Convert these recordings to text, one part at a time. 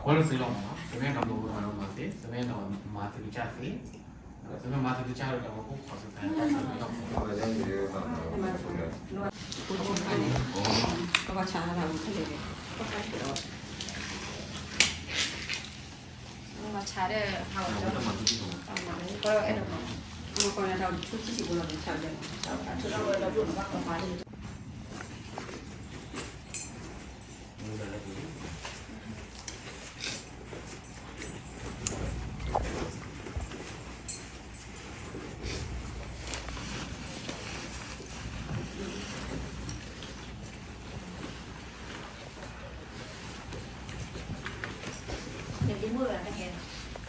ဝဲဒၣ်သုလီၤမးနီၤ, သုမ့ၢ်ဒိးလိာ်မၤလိာ်မၤသ့, သုမ့ၢ်ဒိးမၤသုကစၢ်သ့, သုမ့ၢ်မၤသုကစၢ်ဒီး ပကအိၣ်ခိးသုဖဲတၢ်ဆၢကတီၢ် ကဆါဒီး ဟးဝဲဒီး အဲၣ်ဒိးမၤ နီၢ်ဒိၣ်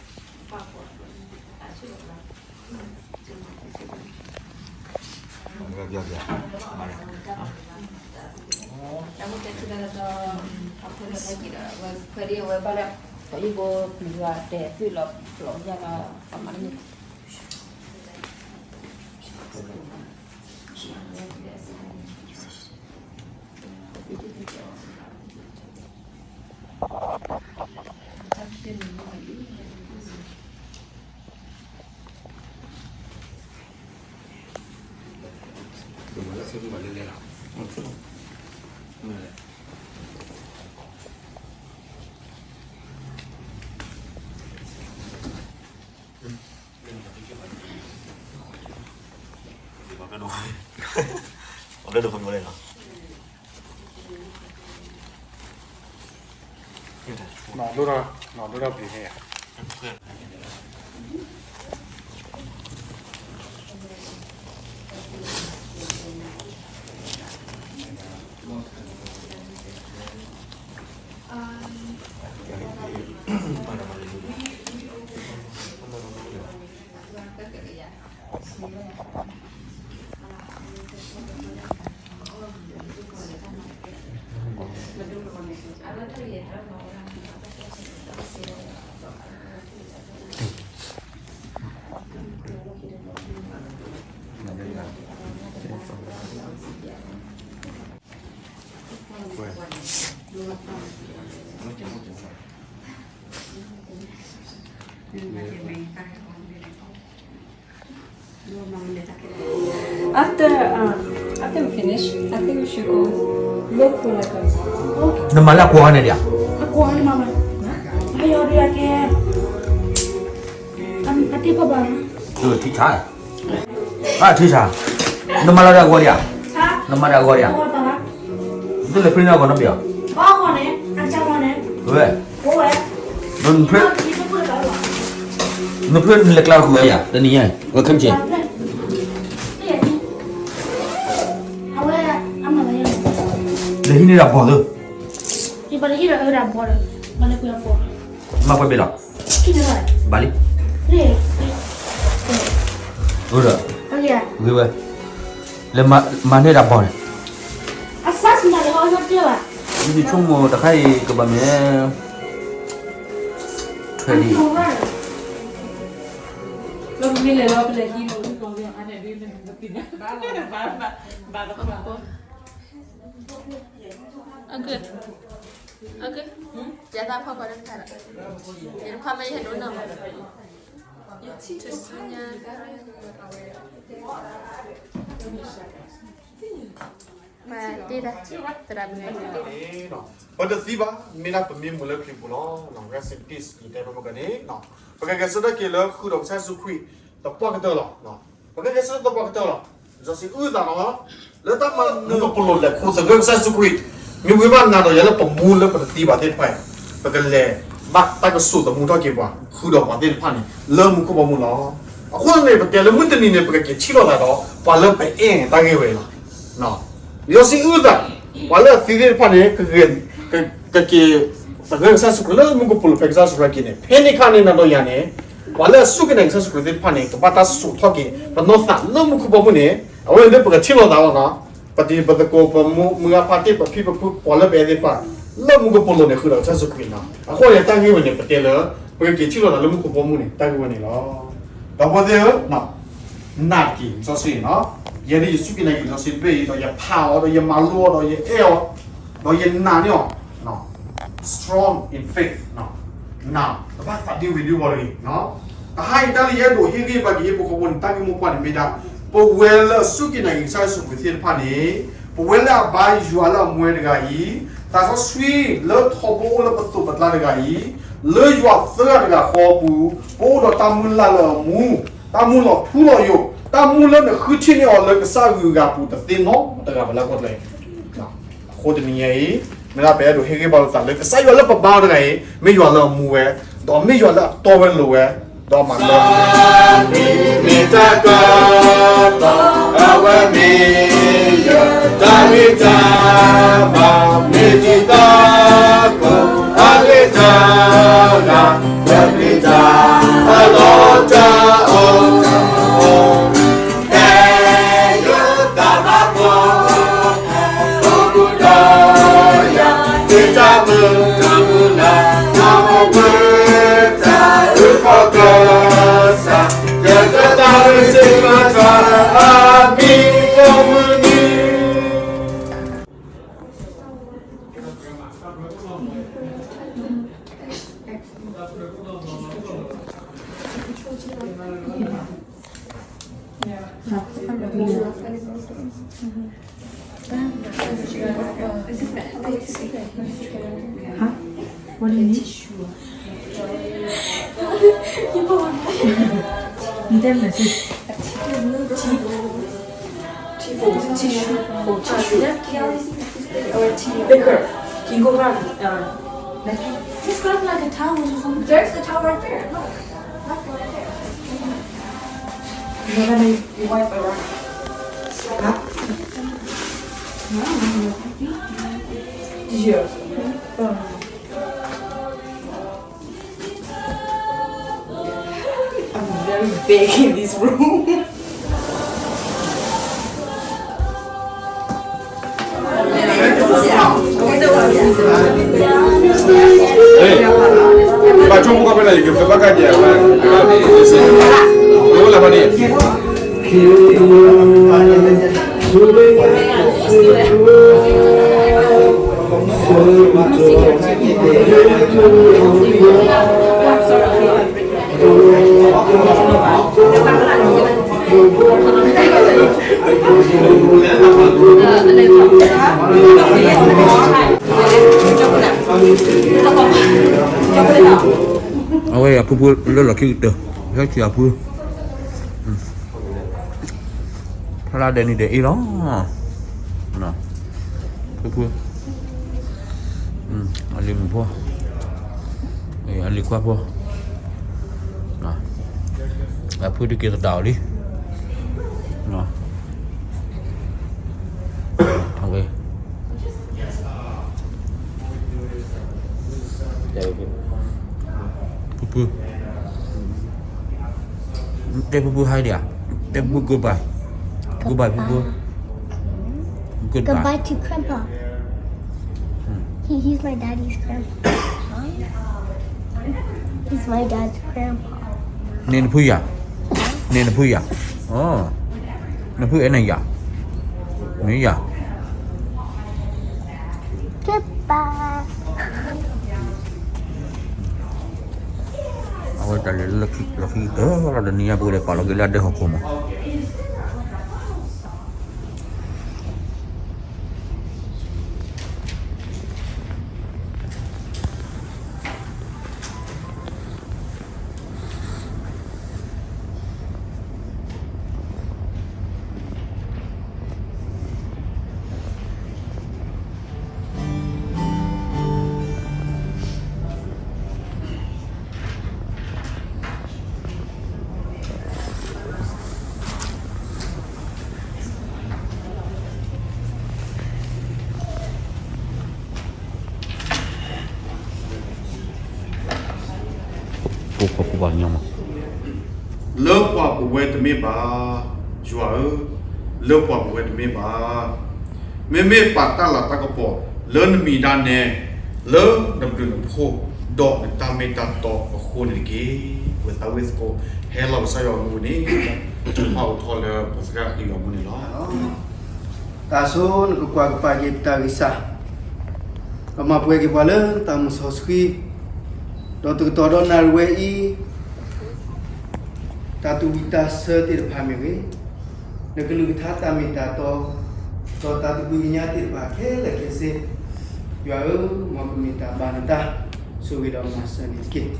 ထီၣ်, နီၢ်ဒိၣ်ထီၣ်ပျံၤန့ၣ်ဧါ. After, um, after we finish, I think we should go look for like a နမၤလၢအကွၢ်န့ၣ်ဒၣ်. အကွၢ်န့ၣ်မၤမး. အယီၤဒုးအကဲ, အတ့ၢ်ပဘၣ်. ထံဆါ, အထံဆါ, နမၤလၢဒၣ်အဂီၢ်ဒၣ်. နမၤဒၣ်အဂီၢ်ဒၣ်. နတလဲၤ print အဂီၢ်နီတဘ့ၣ်ဧါ. ဝဲ, န print, န print နလဲၤကျါဃုာ်ဝဲယၤ တနံၤညါ, ဝဲခဲမုၢ်ဆ့ၣ်. လဲၤဟံးန့ၢ်ဒၣ်ဘီၣ်သၢ, မၤပှဲၤဘ့ၣ်လီၤ. ဘၣ်လံ. အၢ ဒီး, ဂ့ၤဝဲ, လဲၤမၤန့ၢ်ဒၣ်ဘီၣ်န့ၣ်, ယဆိကမိၣ်တခါအံၤကဘၣ်မ့ၢ် ထွဲလံ. အက, အက, ယသးဖီၣ်ဖီၣ်တခါဒီး, ယတဖီၣ်မ့ၢ်ယဟဲဒိးနီၢ်မး, ယဆူညါ, ပတသံဘၣ်, မ့ၢ်ဒၣ်ပမ့ၢ်မူလၢခရံာ်ပူၤလီၤ. Rest in peace ယတဲဖဲမုၢ်ကန့ၣ်, ပကဂဲၤဆၢထၢၣ်က့ၤလၢဃုာ်ဒီးကစၢ်ယ့ၣ်ၡူးခရံာ်သပှၢ်ကတၢၢ်လီၤ. ပကဂဲၤဆၢထၢၣ်သပှၢ်ကတၢၢ်လီၤ. လံာ်စီဆှံအုၣ်သးလီၤ, လၢတၢ်မၤနၢၤပလိာ်လဲၤခူသဂၢၢ်ကစၢ်ယ့ၣ်ၡူးခရံာ်, မ့ၢ်ဝံၤဘၣ်နၤဒီးယၤလၢပမူလၢပတသံဘၣ်သ့ၣ်တဖၣ်, ပကလဲၤဘၣ်တၢ်ကစိာ်သမူထီၣ်က့ၤပှၤ, ဃုာ်ဒီးပှၤသ့ၣ်တဖၣ်န့ၣ် လၢမူခိၣ်ဘီမုၢ်လီၤ. အဃိန့ၣ် ပတဲလၢမုၢ်တနံၤန့ၣ် ပကက့ၤထံၣ်လိာ်သးဒီး ပှၤလၢပအဲၣ်န့ၣ် တၢ်ဂ့ၢ်ဝဲအံၤလီၤ. လံာ်စီဆှံအုၣ်သး, ပှၤလၢအသံသ့ၣ်တဖၣ်န့ၣ် က, ကက့ၤ, သဂၢၢ်ကစၢ်ယ့ၣ်ၡူးခရံာ်လၢမူကပိာ်လိၤဖဲကစၢ်ယ့ၣ်ၡူးခရံာ်က့ၤန့ၣ်, ဖဲန့ၣ်အခါန့ၣ် နၤဒီးယၤန့ၣ်, ပှၤလၢအစူၢ်က့ၤနာ်က့ၤကစၢ်ယ့ၣ်ၡူးခရံာ်သ့ၣ်တဖၣ်န့ၣ် ကဘၣ်တၢ်စိာ်ထီၣ်က့ၤ ပနီၢ်သးလၢမူခိၣ်ဘီမုၢ်န့ၣ်, အဝဲန့ၣ်ပကထံၣ်လိာ်သးလီၤနီၤ. ပတံၤပသကိး ပမုၢ်အဖါတံၢ် ပဖံပဖု ပှၤလၢပအဲၣ်သ့ၣ်တဖၣ်, လၢမူကပိာ်လိၤန့ၣ် ဃုာ်ဒီးကစၢ်ယ့ၣ်ၡူးခရံာ်နီၤ. အဃိန့ၣ် တၢ်ဂ့ၢ်ဝဲန့ၣ် ပတဲလၢ ပကက့ၤထံၣ်လိာ်သးလၢမူခိၣ်ဘီမုၢ်န့ၣ် တၢ်ဂ့ၢ်ဝဲန့ၣ်လီၤ. ဒီးပဝဲသ့ၣ်ဧၢ, နာ်က့ၤလံာ်စီဆှံနီၤ. ယဲဒၣ်ယစူၢ်က့ၤနာ်က့ၤလံာ်စီဆှံတဘ့ၣ်အံၤ ဒီးယဖးအီၤ ဒီးယမၤလိအီၤ ဒီးယအဲၣ်အီၤ ဒီးယနာ်န့ၢ်အီၤ, strong in faith. နတဘၣ်သးဒ့ဝံၤဒ့ဝီၤတဂ့ၤ. တဟါအံၤတၢ်လၢယအဲၣ်ဒိးဟ့ၣ်ဂံၢ်ဘါက့ၤဟ့ၣ်ဖိဃီဖိန့ၣ် တၢ်ဂ့ၢ်မိၢ်ပှၢ်န့ၣ်မ့ၢ်ဒၣ် ပဝဲလၢအစူၢ်က့ၤနာ်က့ၤကစၢ်ယ့ၣ်ၡူးခရံာ်သ့ၣ်တဖၣ်န့ၣ် ပဝဲလၢအဘါယွၤလၢအမူဝဲတဂၤအံၤ, သးစီဆှံလၢထီဘိအိၣ်လၢပသိးပကျါတဂၤအံၤ, လၢယွၤသၢဂၤတဂၤဃီအပူၤ, ပအိၣ်ဒီးတၢ်မုၢ်လၢ်လၢအမူ, တၢ်မူလီၤထူလီၤယိာ်, တၢ်မူလၢနဃုထံၣ်န့ၢ်အီၤလၢကစၢ်ဂုၤအဂၤပူၤတသ့နီတဂၤဘၣ်လၢအဂီၢ်တဂၤအံၤ. အဃိတနံၤညါအံၤ မ့ၢ်ဒၣ်ပအဲၣ်ဒိးဟ့ၣ်ဂံၢ်ဘါလိာ်သးလၢ ကစၢ်ယွၤလၢပဘါအီၤတဂၤအံၤ မ့ၢ်ယွၤလၢအတီဝဲလိၤဝဲ, ဒီးမၤလၢ မ့ၢ်တၢ်ကပီၤ အဝဲမ့ၢ်ယွၤ တၢ်ဂ့ၢ်တၢ်ဘၣ် မ့ၢ်တံၤသကိး အဂ့ၢ်တဂၤ ပျံၤတၢ်အလီၢ်တၢ်အီၣ် Huh? What do you need? You tell me, sis. Tea for tissue. For tissue. Or tea. Liquor. Can you go grab, uh, napkin? Just grab, like, a towel or something. There's the towel right there. Look. That's right there. You know that you wipe around. Huh? Did you? Oh. I'm very big in this room. အဝဲအဖုဖုလၢလီၢ်ခံကတၢၢ် ဟဲက့ၤအဖု ဖျါဒဲးနံၤဒဲးအ့ၣ်လီၤ. ဖုဖု အလံၤမုၣ်ဖိ အလံၤခွါဖိ အဖုဒုးက့ၤသတးအီၤလံ. ဖုဖု တဲဖုဖု hi ဒံးဧါ, တဲဖုဖု goodbye, goodbye ဖုဖု goodbye. Goodbye to Grandpa. He, he's my daddy's grandpa. He's my dad's grandpa. န့ၣ်နဖုယၤ, န့ၣ်နဖုယၤ, နဖုအဲၣ်နယၤ, မ့ၢ်ယၤ. Goodbye. အဝဲတၢ်လဲၤလၢခံကတၢၢ်လီၤ တနံၤညါ ပကလဲၤပာ်လီၤက့ၤလၢအဒဲဟီၣ်ခိၣ်မး. ဖိခွါဖိပှၤကညီမး, လၢပှၤပဝဲတမ့ၢ်ဘၣ်, ယွၤဧၢ, လၢပှၤပဝဲတမ့ၢ်ဘၣ်. မ့မ့ၢ်ပာ်တၢ်လၤတၢ်ကပီၤလၢနမံၤဒၣ်နဲ, လၢနဘျုးနဖှိၣ်, ဒီးနတၢ်မ့ၢ်တၢ်တီအဃိန့ၣ်တက့ၢ်. ပဝဲသးဝံၣ်သကိး ဟဲလီၤကစၢ်ယွၤမူန့ၣ်, ပှၤအိၣ်ထီၣ်လၢပှၤသရၣ်ခ့ယွၤမူန့ၣ်လီၤ. တၢ်ဆိနကကွၢ်ကပၤက့ၤပတၢ်ဂံၢ်စၢ်, ကမၤပှဲၤက့ၤပှၤလၢတၢ်မုၢ်စီဆှံ, ဒီး ဒီးတကတီၢ်ဒီးနၣ်ရံၣ်ဝဲအံၤ, တၢ်သူၣ်ဝံၣ်သးဆၢသ့ၣ်တဖၣ်မ့ၢ်ဂ့ၤ, နကလုၢ်ကထါတၢ်မ့ၢ်တၢ်တီ, ဒီးတၢ်သဘှံးကညးသ့ၣ်တဖၣ်ခဲလၢာ်ခဲဆ့, ယွၤဧၢ, မ်ကမ့ၢ်တၢ်ဘၣ်နသး, ဆိၣ်ဂ့ၤဒီးမၤစၢၤန့ၣ်တက့ၢ်.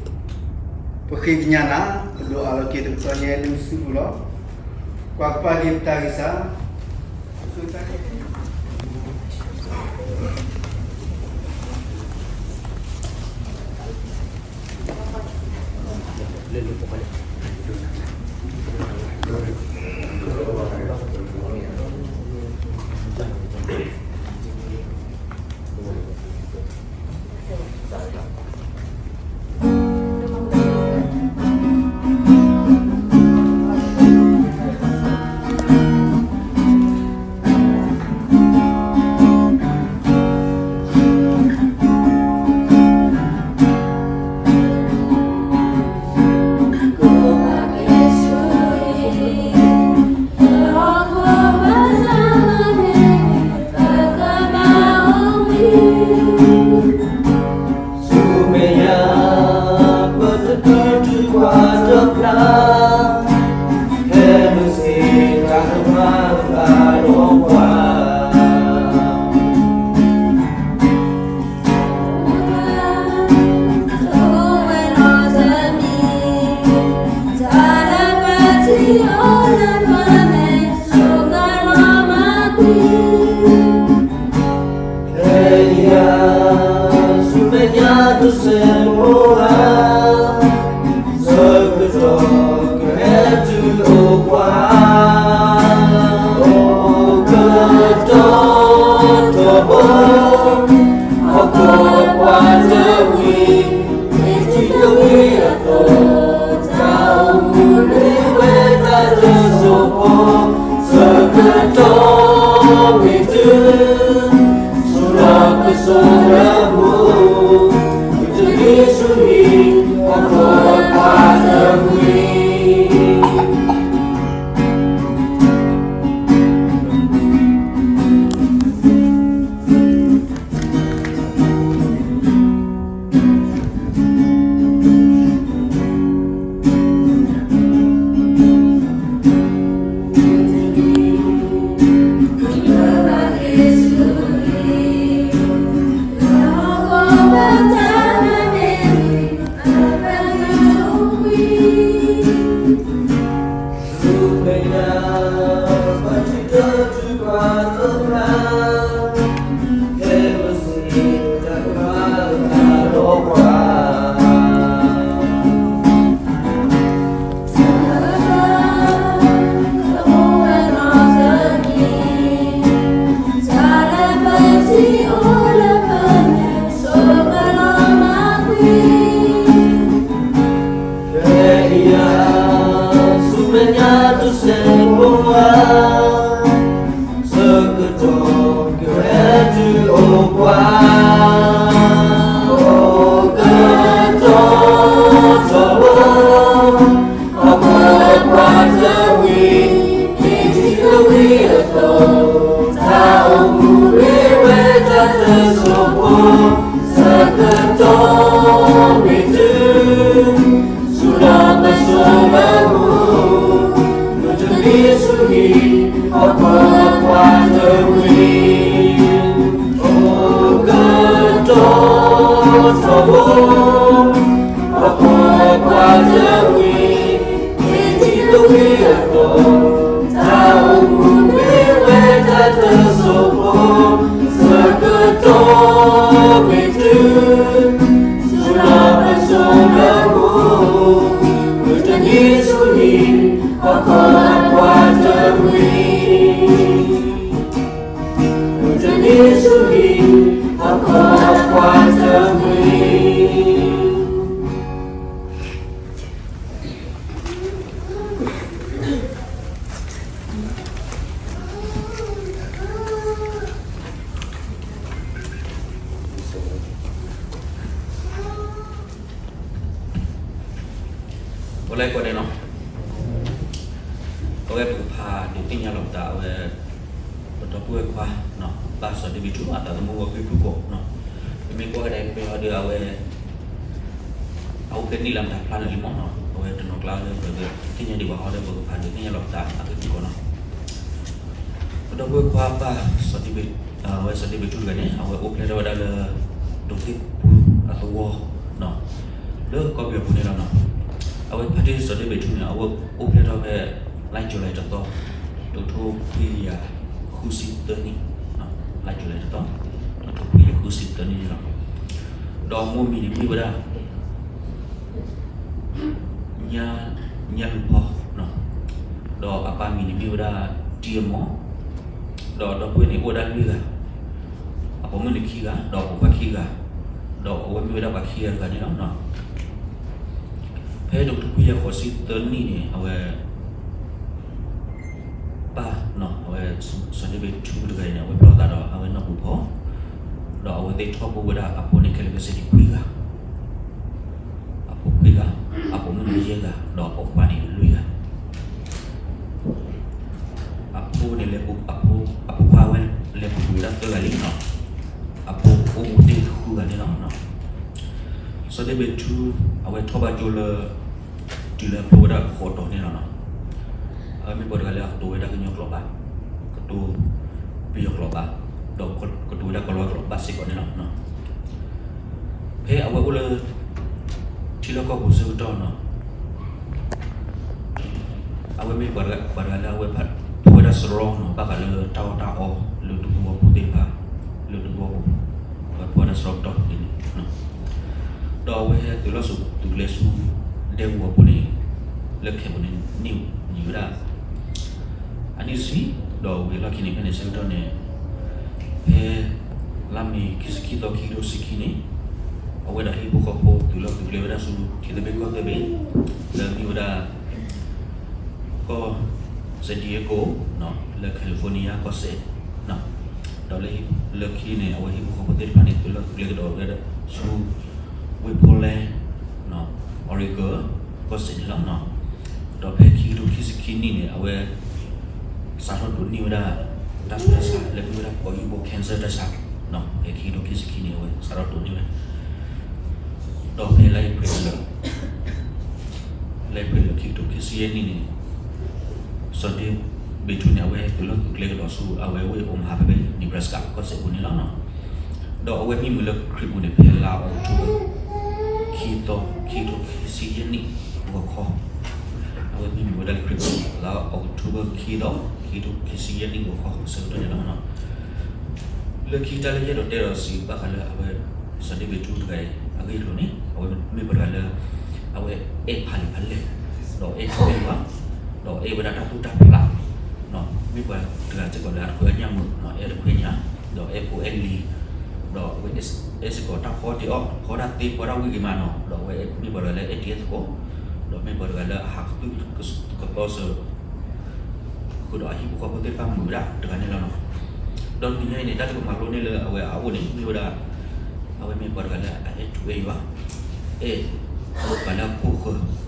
ပဃ့ကညးနၤ, ပဒိးအးလီၤက့ၤတကတီၢ်ညါလၢနစုပူၤလီၤ. ကွၢ်ကပၤက့ၤပတၢ်ဂံၢ်စၢ် ဆူမဲာ်ညါ ပတတုၤကွၢ်တဖျါ, ဟဲမုၢ်ဆ့ၣ်တၢ်ကမၣ်ဘၣ်ဒီးပှၤ ခဲအံၤ ဆူမဲာ်ညါဒုးစဲးဖိဧါ, ဆၢကတီၢ်ကဟဲတုၤအိၣ်ပှၤ, အိၣ်ကတီၢ်ထီဘိ, ဟီၣ်ခိၣ်ပှၤတဝံၤ, မ့ၢ်ထံတဝံၤအသိး, တၢ်အိၣ်မူမ့ၢ်ဝဲတၢ်တစိၢ်ဖိ, ဆၢကတီၢ်မ့ၢ်တုၤ ဆူဒီးပစိာ်လၢမူ, ပတလံၤဆူဟံၣ်, ဟီၣ်ခိၣ်ပှၤတဝံၤ. ခဲအံၤ ဆူမဲာ်ညါဒုးစဲးဖိဧါ, ဆၢကတီၢ်ကဟဲတုၤအိၣ်ပှၤ, အိၣ်ကတီၢ်ထီဘိ, ဟီၣ်ခိၣ်ပှၤတဝံၤ, မ့ၢ်ထံတဝံၤအသိး, တၢ်အိၣ်မူမ့ၢ်ဝဲတၢ်တစိၢ်ဖိ, ဆၢကတီၢ်မ့ၢ်တုၤ ဆူဒီးပစိာ်လၢမူ, ပတလံၤဆူဟံၣ်, ဟီၣ်ခိၣ်ပှၤတဝံၤ, အိၣ်ကတီၢ်ထီဘိ, ဟီၣ်ခိၣ်ပှၤတဝံၤ, မ့ၢ်ထံတဝံၤအသိး, တၢ်အိၣ်မူမ့ၢ်ဝဲတၢ်တစိၢ်ဖိ, ဆၢကတီၢ်မ့ၢ်တုၤ ဆူဒီးပစိာ်လၢမူ, ပတလံၤဆူဟံၣ်, ဟီၣ်ခိၣ်ပှၤတဝံၤ, ပတလံၤဆူဟံၣ်, ဟီၣ်ခိၣ်ပှၤတဝံၤ. ပလဲၤကွၢ်န့ၣ်လီၤ. အဝဲပကဖးဒုးသ့ၣ်ညါလီၤပသးအဝဲ ပဒီပုၢ်ဝဲၢ်ခွါ ဘၣ်စီၤဒ့ဝံးထူ အသးသမူဝဲဖုဖုကိး, ပမ့ၢ်ကွၢ်ကဒါအံၤ ပမ့ၢ်ဟီဒီးအဝဲ အိၣ်ဖျဲၣ်နံၣ်လၢမတၤဖျါလၢာ်လံမးနီၤ, အဝဲတနီၤကျါလၢပသ့ၣ်ညါဒံးဘၣ်ဟီဒီး ပကဖးဒုးသ့ၣ်ညါလီၤပသးအဂ့ၢ်သ့ၣ်ကီးနီၤ. ပဒီပုၢ်ဝဲၢ်ခွါပၢ် စီၤဒ့ဘ့း, အဝဲစီၤဒ့ဘ့းထူတဂၤန့ၣ် အဝဲအိၣ်ဖျဲၣ်ထီၣ်ဝဲဒၣ်လၢ ဒိးသ့ၣ်ပူအသဝီနီၤ, လၢကီၢ်ပယီၤပူၤန့ၣ်လီၤနီၤ. အဝဲဖါတံၢ်စီၤဒ့ဘ့းထူန့ၣ် အဝဲအိၣ်ဖျဲၣ်ထီၣ်ဖဲ လါယူၤလံတသီ, တကထိခွံကယၤဃုဆံသၢနံၣ်, လါယူၤလံတသီ, တကထိခွံကယၤဃုဆံသၢနံၣ်န့ၣ်လီၤ. ဒီးအမိၢ်မံၤန့ၣ်မ့ၢ်ဝဲဒၣ် ညါ, ညါလူၤဖီ, ဒီးအပၢ်မံၤန့ၣ်မ့ၢ်ဝဲဒၣ် တံၢ်အမီၢ်, ဒီးဒီပုၢ်ဝဲၢ်န့ၣ်အိၣ်ဝဲဒၣ်လွံၢ်ဂၤ, အပိာ်မုၣ်န့ၣ်ခံဂၤ, ဒီးအပိာ်ခွါခံဂၤ, ဒီးအဝဲမ့ၢ်ဝဲဒၣ်ပှၤခံဂၤတဂၤန့ၣ်လီၤ. ဖဲတကထိခွံကယၤဃိးဆံသၢနံၣ်န့ၣ် အဝဲ ပၢ်, အဝဲစီၤဒ့ဘ့းထူတဂၤအံၤန့ၣ် အဝဲဖျီသးဒီးအဝဲနီၢ်ပူၤဖီ, ဒီးအဝဲသ့ၣ်ထီဘိဝဲဒၣ်အဖိန့ၣ်ခဲလၢာ်ခဲဆ့န့ၣ်ခွံဂၤ, အဖိခွံဂၤ, အပိာ်မုၣ်န့ၣ်ယဲၢ်ဂၤ, ဒီးအပိာ်ခွါန့ၣ်လွံၢ်ဂၤ. အဖိန့ၣ်လဲၤပူၤ, အဖိ, အဖိခွါဝဲလဲၤပူၤကွံာ်ဝဲဒၣ်သၢဂၤလံ, အဖိအိၣ်မူတ့ၢ်ဃုဂၤန့ၣ်လီၤ. စီၤဒ့ဘ့းထူ အဝဲထီၣ်ဘၣ်ကၠိလၢ တုၤလၢအဖျိဝဲဒၣ်ဃိးတီၤန့ၣ်လီၤ. အဝဲမ့ၢ်ပှၤတဂၤလၢအကတိၤဝဲဒၣ်ကညီကျိာ်ဘၣ်, ကတိၤပယီၤကျိာ်ဘၣ်, ဒီးကတိၤဝဲဒၣ်ကီၤလၤဝါကျိာ်ဘၣ်စ့ၢ်ကီးန့ၣ်လီၤ. ဖဲအဝဲအိၣ်လၢ ထံလီၢ်ကီၢ်ပူၤဆၢကတီၢ်နီၤ, အဝဲမ့ၢ်ပှၤတဂၤလၢအဝဲဖးဝဲဒၣ်စရီနီၤ, ဘၣ်ဃးလၢတၢ်အီၣ်တၢ်အီလၢဒူသဝီဖိသ့ၣ်တဖၣ်, လၢဒူသဝီဖိ, အဝဲဖးဝဲဒၣ်စရီကတီၢ်န့ၣ်, ဒီးအဝဲဟဲသုးလီၢ်သုးကျဲဆူ ဒဲကဝီၤပူၤန့ၣ်, လၢခဲပူၤန့ၣ် န့ၢ်ဝဲဒၣ် အနံၣ်တဆံ, ဒီးဝံၤအလီၢ်ခံန့ၣ် ဖဲန့ၣ်ဆၢကတီၢ်န့ၣ်, ဖဲ လါမ့ၤခံဆံခံသီ ခံကထိခံဆံခံန့ၣ်, အဝဲဒီးဟံၣ်ဖိဃီဖိသုးလီၢ်သုးကျဲဝဲဒၣ်ဆူ ထံသဘ့ၣ်ကီၢ်သဘ့ၣ်, လၢမ့ၢ်ဝဲဒၣ် ကီၢ် San Diego လၢ California ကီၢ်စဲၣ်, ဒီးလၢလၢခံန့ၣ် အဝဲဟံၣ်ဖိဃီဖိသ့ၣ်တဖၣ်န့ၣ် သုးလီၢ်သုးကျဲကဒီးဝဲဒၣ်ဆူ ဝ့ၢ် Portland, Oregon ကီၢ်စဲၣ်န့ၣ်လီၤ. ဒီးဖဲခံကထိခံဆံခံနံၣ်န့ၣ် အဝဲ စးထီၣ်ဒိးန့ၢ်ဝဲဒၣ် တၢ်ဆူးတၢ်ဆါလၢမ့ၢ်ဝဲဒၣ် ပှၤယူၢ်ဘိ cancer တၢ်ဆါ, ဖဲခံကထိခံဆံခံနံၣ် အဝဲစးထီၣ်ဒိးန့ၢ်ဝဲ, ဒီးဖဲလါအ့ဖြ့ၣ်လၢ လါအ့ဖြ့ၣ်လၢခံကထိခံဆံယဲၢ်နံၣ်န့ၣ်, စီၤဒ့ဘ့းထူန့ၣ် အဝဲသုးလီၢ်သုးကျဲကဒီးဆူ အဝဲဝ့ၢ် Omaha ဖဲဖဲ Nebraska ကီၢ်စဲၣ်ပူၤန့ၣ်လီၤ. ဒီးအဝဲမံမုာ်လၢခရံာ်ပူၤန့ၣ် ဖဲလါအီးကထိဘၢၣ် ခံသီ ခံကထိခံဆံယဲၢ်နံၣ်ဂီၤခီ, အဝဲမံမုာ်ဝဲဒၣ်လၢခရံာ်ပူၤ လါအီးကထိဘၢၣ်ခံသီ ခံကထိခံဆံယဲၢ်နံၣ်ဂီၤခီ ဆၢကတီၢ်န့ၣ်လီၤ. လၢခံတၢ်လၢယအဲၣ်ဒိးတဲဒီးစံးဘၣ်ဃးလၢအဝဲ စီၤဒ့ဘ့းထူတဂၤအံၤ အဂ့ၢ်အကျိၤန့ၣ် အဝဲမ့ၢ်ပှၤတဂၤလၢ အဝဲအဲၣ်ဖးလံာ်ဖးလဲၢ်, ဒီးအဲၣ်ထူအဲၣ်ယွၤ, ဒီးအဲၣ်ဝဲဒၣ်တၢ်သူၣ်တၢ်ဖျး, မ့ၢ်ပှၤတဂၤစ့ၢ်ကီးလၢအတခွဲးအညၣ်မုာ်, အဲၣ်တခွဲးညၣ်, ဒီးအဲၣ်ဖိအဲၣ်လံၤ, ဒီးအဝဲအဲၣ်စ့ၢ်ကီးတၢ်ဖီတ့ၢ်အီၣ်, ဖီတၢ်သ့ဖီတၢ်ဝံၣ်ဂ့ၤမးနီၤ, ဒီးအဝဲမ့ၢ်ပှၤတဂၤလၢအဲၣ်တံၤသကိး, ဒီးမ့ၢ်ပှၤတဂၤလၢအဟးကသုၣ်ကသီစၢၤ ဃုာ်ဒီးအဟံၣ်ဖိဃီဖိသ့ၣ်တဖၣ်မုာ်ဝဲဒၣ်တဂၤန့ၣ်လီၤ. ဒီးတနံၤညါအံၤန့ၣ် တၢ်လၢပမၤလိန့ၢ်လၢအဝဲအအိၣ်န့ၣ် မ့ၢ်ဝဲဒၣ် အဝဲမ့ၢ်ပှၤတဂၤလၢအအဲၣ်ထူအဲၣ်ယွၤ, အဲၣ်ပှၤလၢအခိၣ်ဃၢၤ,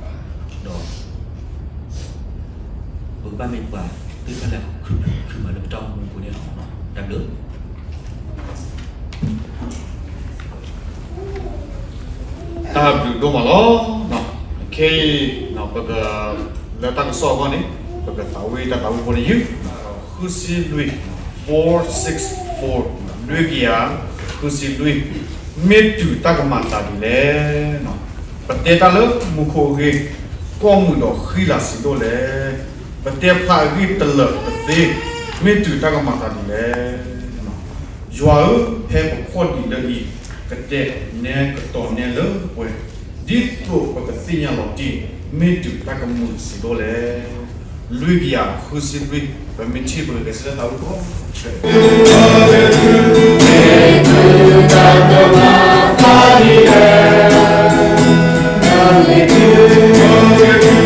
ဒီး ပကဘၣ်မ့ၢ်ပှၤသ့ၣ်တဖၣ်လၢအကခုၣ်ခုၣ်မးလၢပတၢ်အိၣ်မူအပူၤန့ၣ်လီၤ. တၢ်ဘျုး တၢ်ဘျုးဒိၣ်မးလီၤ. ခဲအံၤ ပက လၢတၢ်ကစီၣ်အဂီၢ်န့ၣ် ပကသးဝံၣ်တၢ်သးဝံၣ်ဖိတယုၢ်, ဃုဆံလွံၢ်, four six four, လွံၢ်ကယၤဃုဆံလွံၢ်, မ့ၢ်တုၤတၢ်ကမၤသးဒ်လဲၣ်. ပတဲတၢ်လၢမူခိၣ်အဂ့ၢ်, ကီၢ်မုာ်ဒီးဃံလၤဆံးဒိၣ်လဲၣ်. ပတဲဖျါအဂ့ၢ်တလၢာ်တသ့, မ့ၢ်တုၤတၢ်ကမၤသးဒ်လဲၣ်. ယွၤဧၢ, ဖဲပဖှီၣ်ဒံးလၢအံၤ, ကတဲနဲကတီၤနဲလၢပှဲၤ, ဒ်သိးပကသ့ၣ်ညါလီၤတံၢ်, မ့ၢ်တုၤတၢ်ကမုာ်ဆံးဒိၣ်လဲၣ်. လွံၢ်ကယၤဃုဆံလွံၢ်, ပမ့ၢ်ထံၣ်ပကဂဲၤဆၢထၢၣ်သးဝံၣ်ဖိ လဲၤတၢ်ဆူ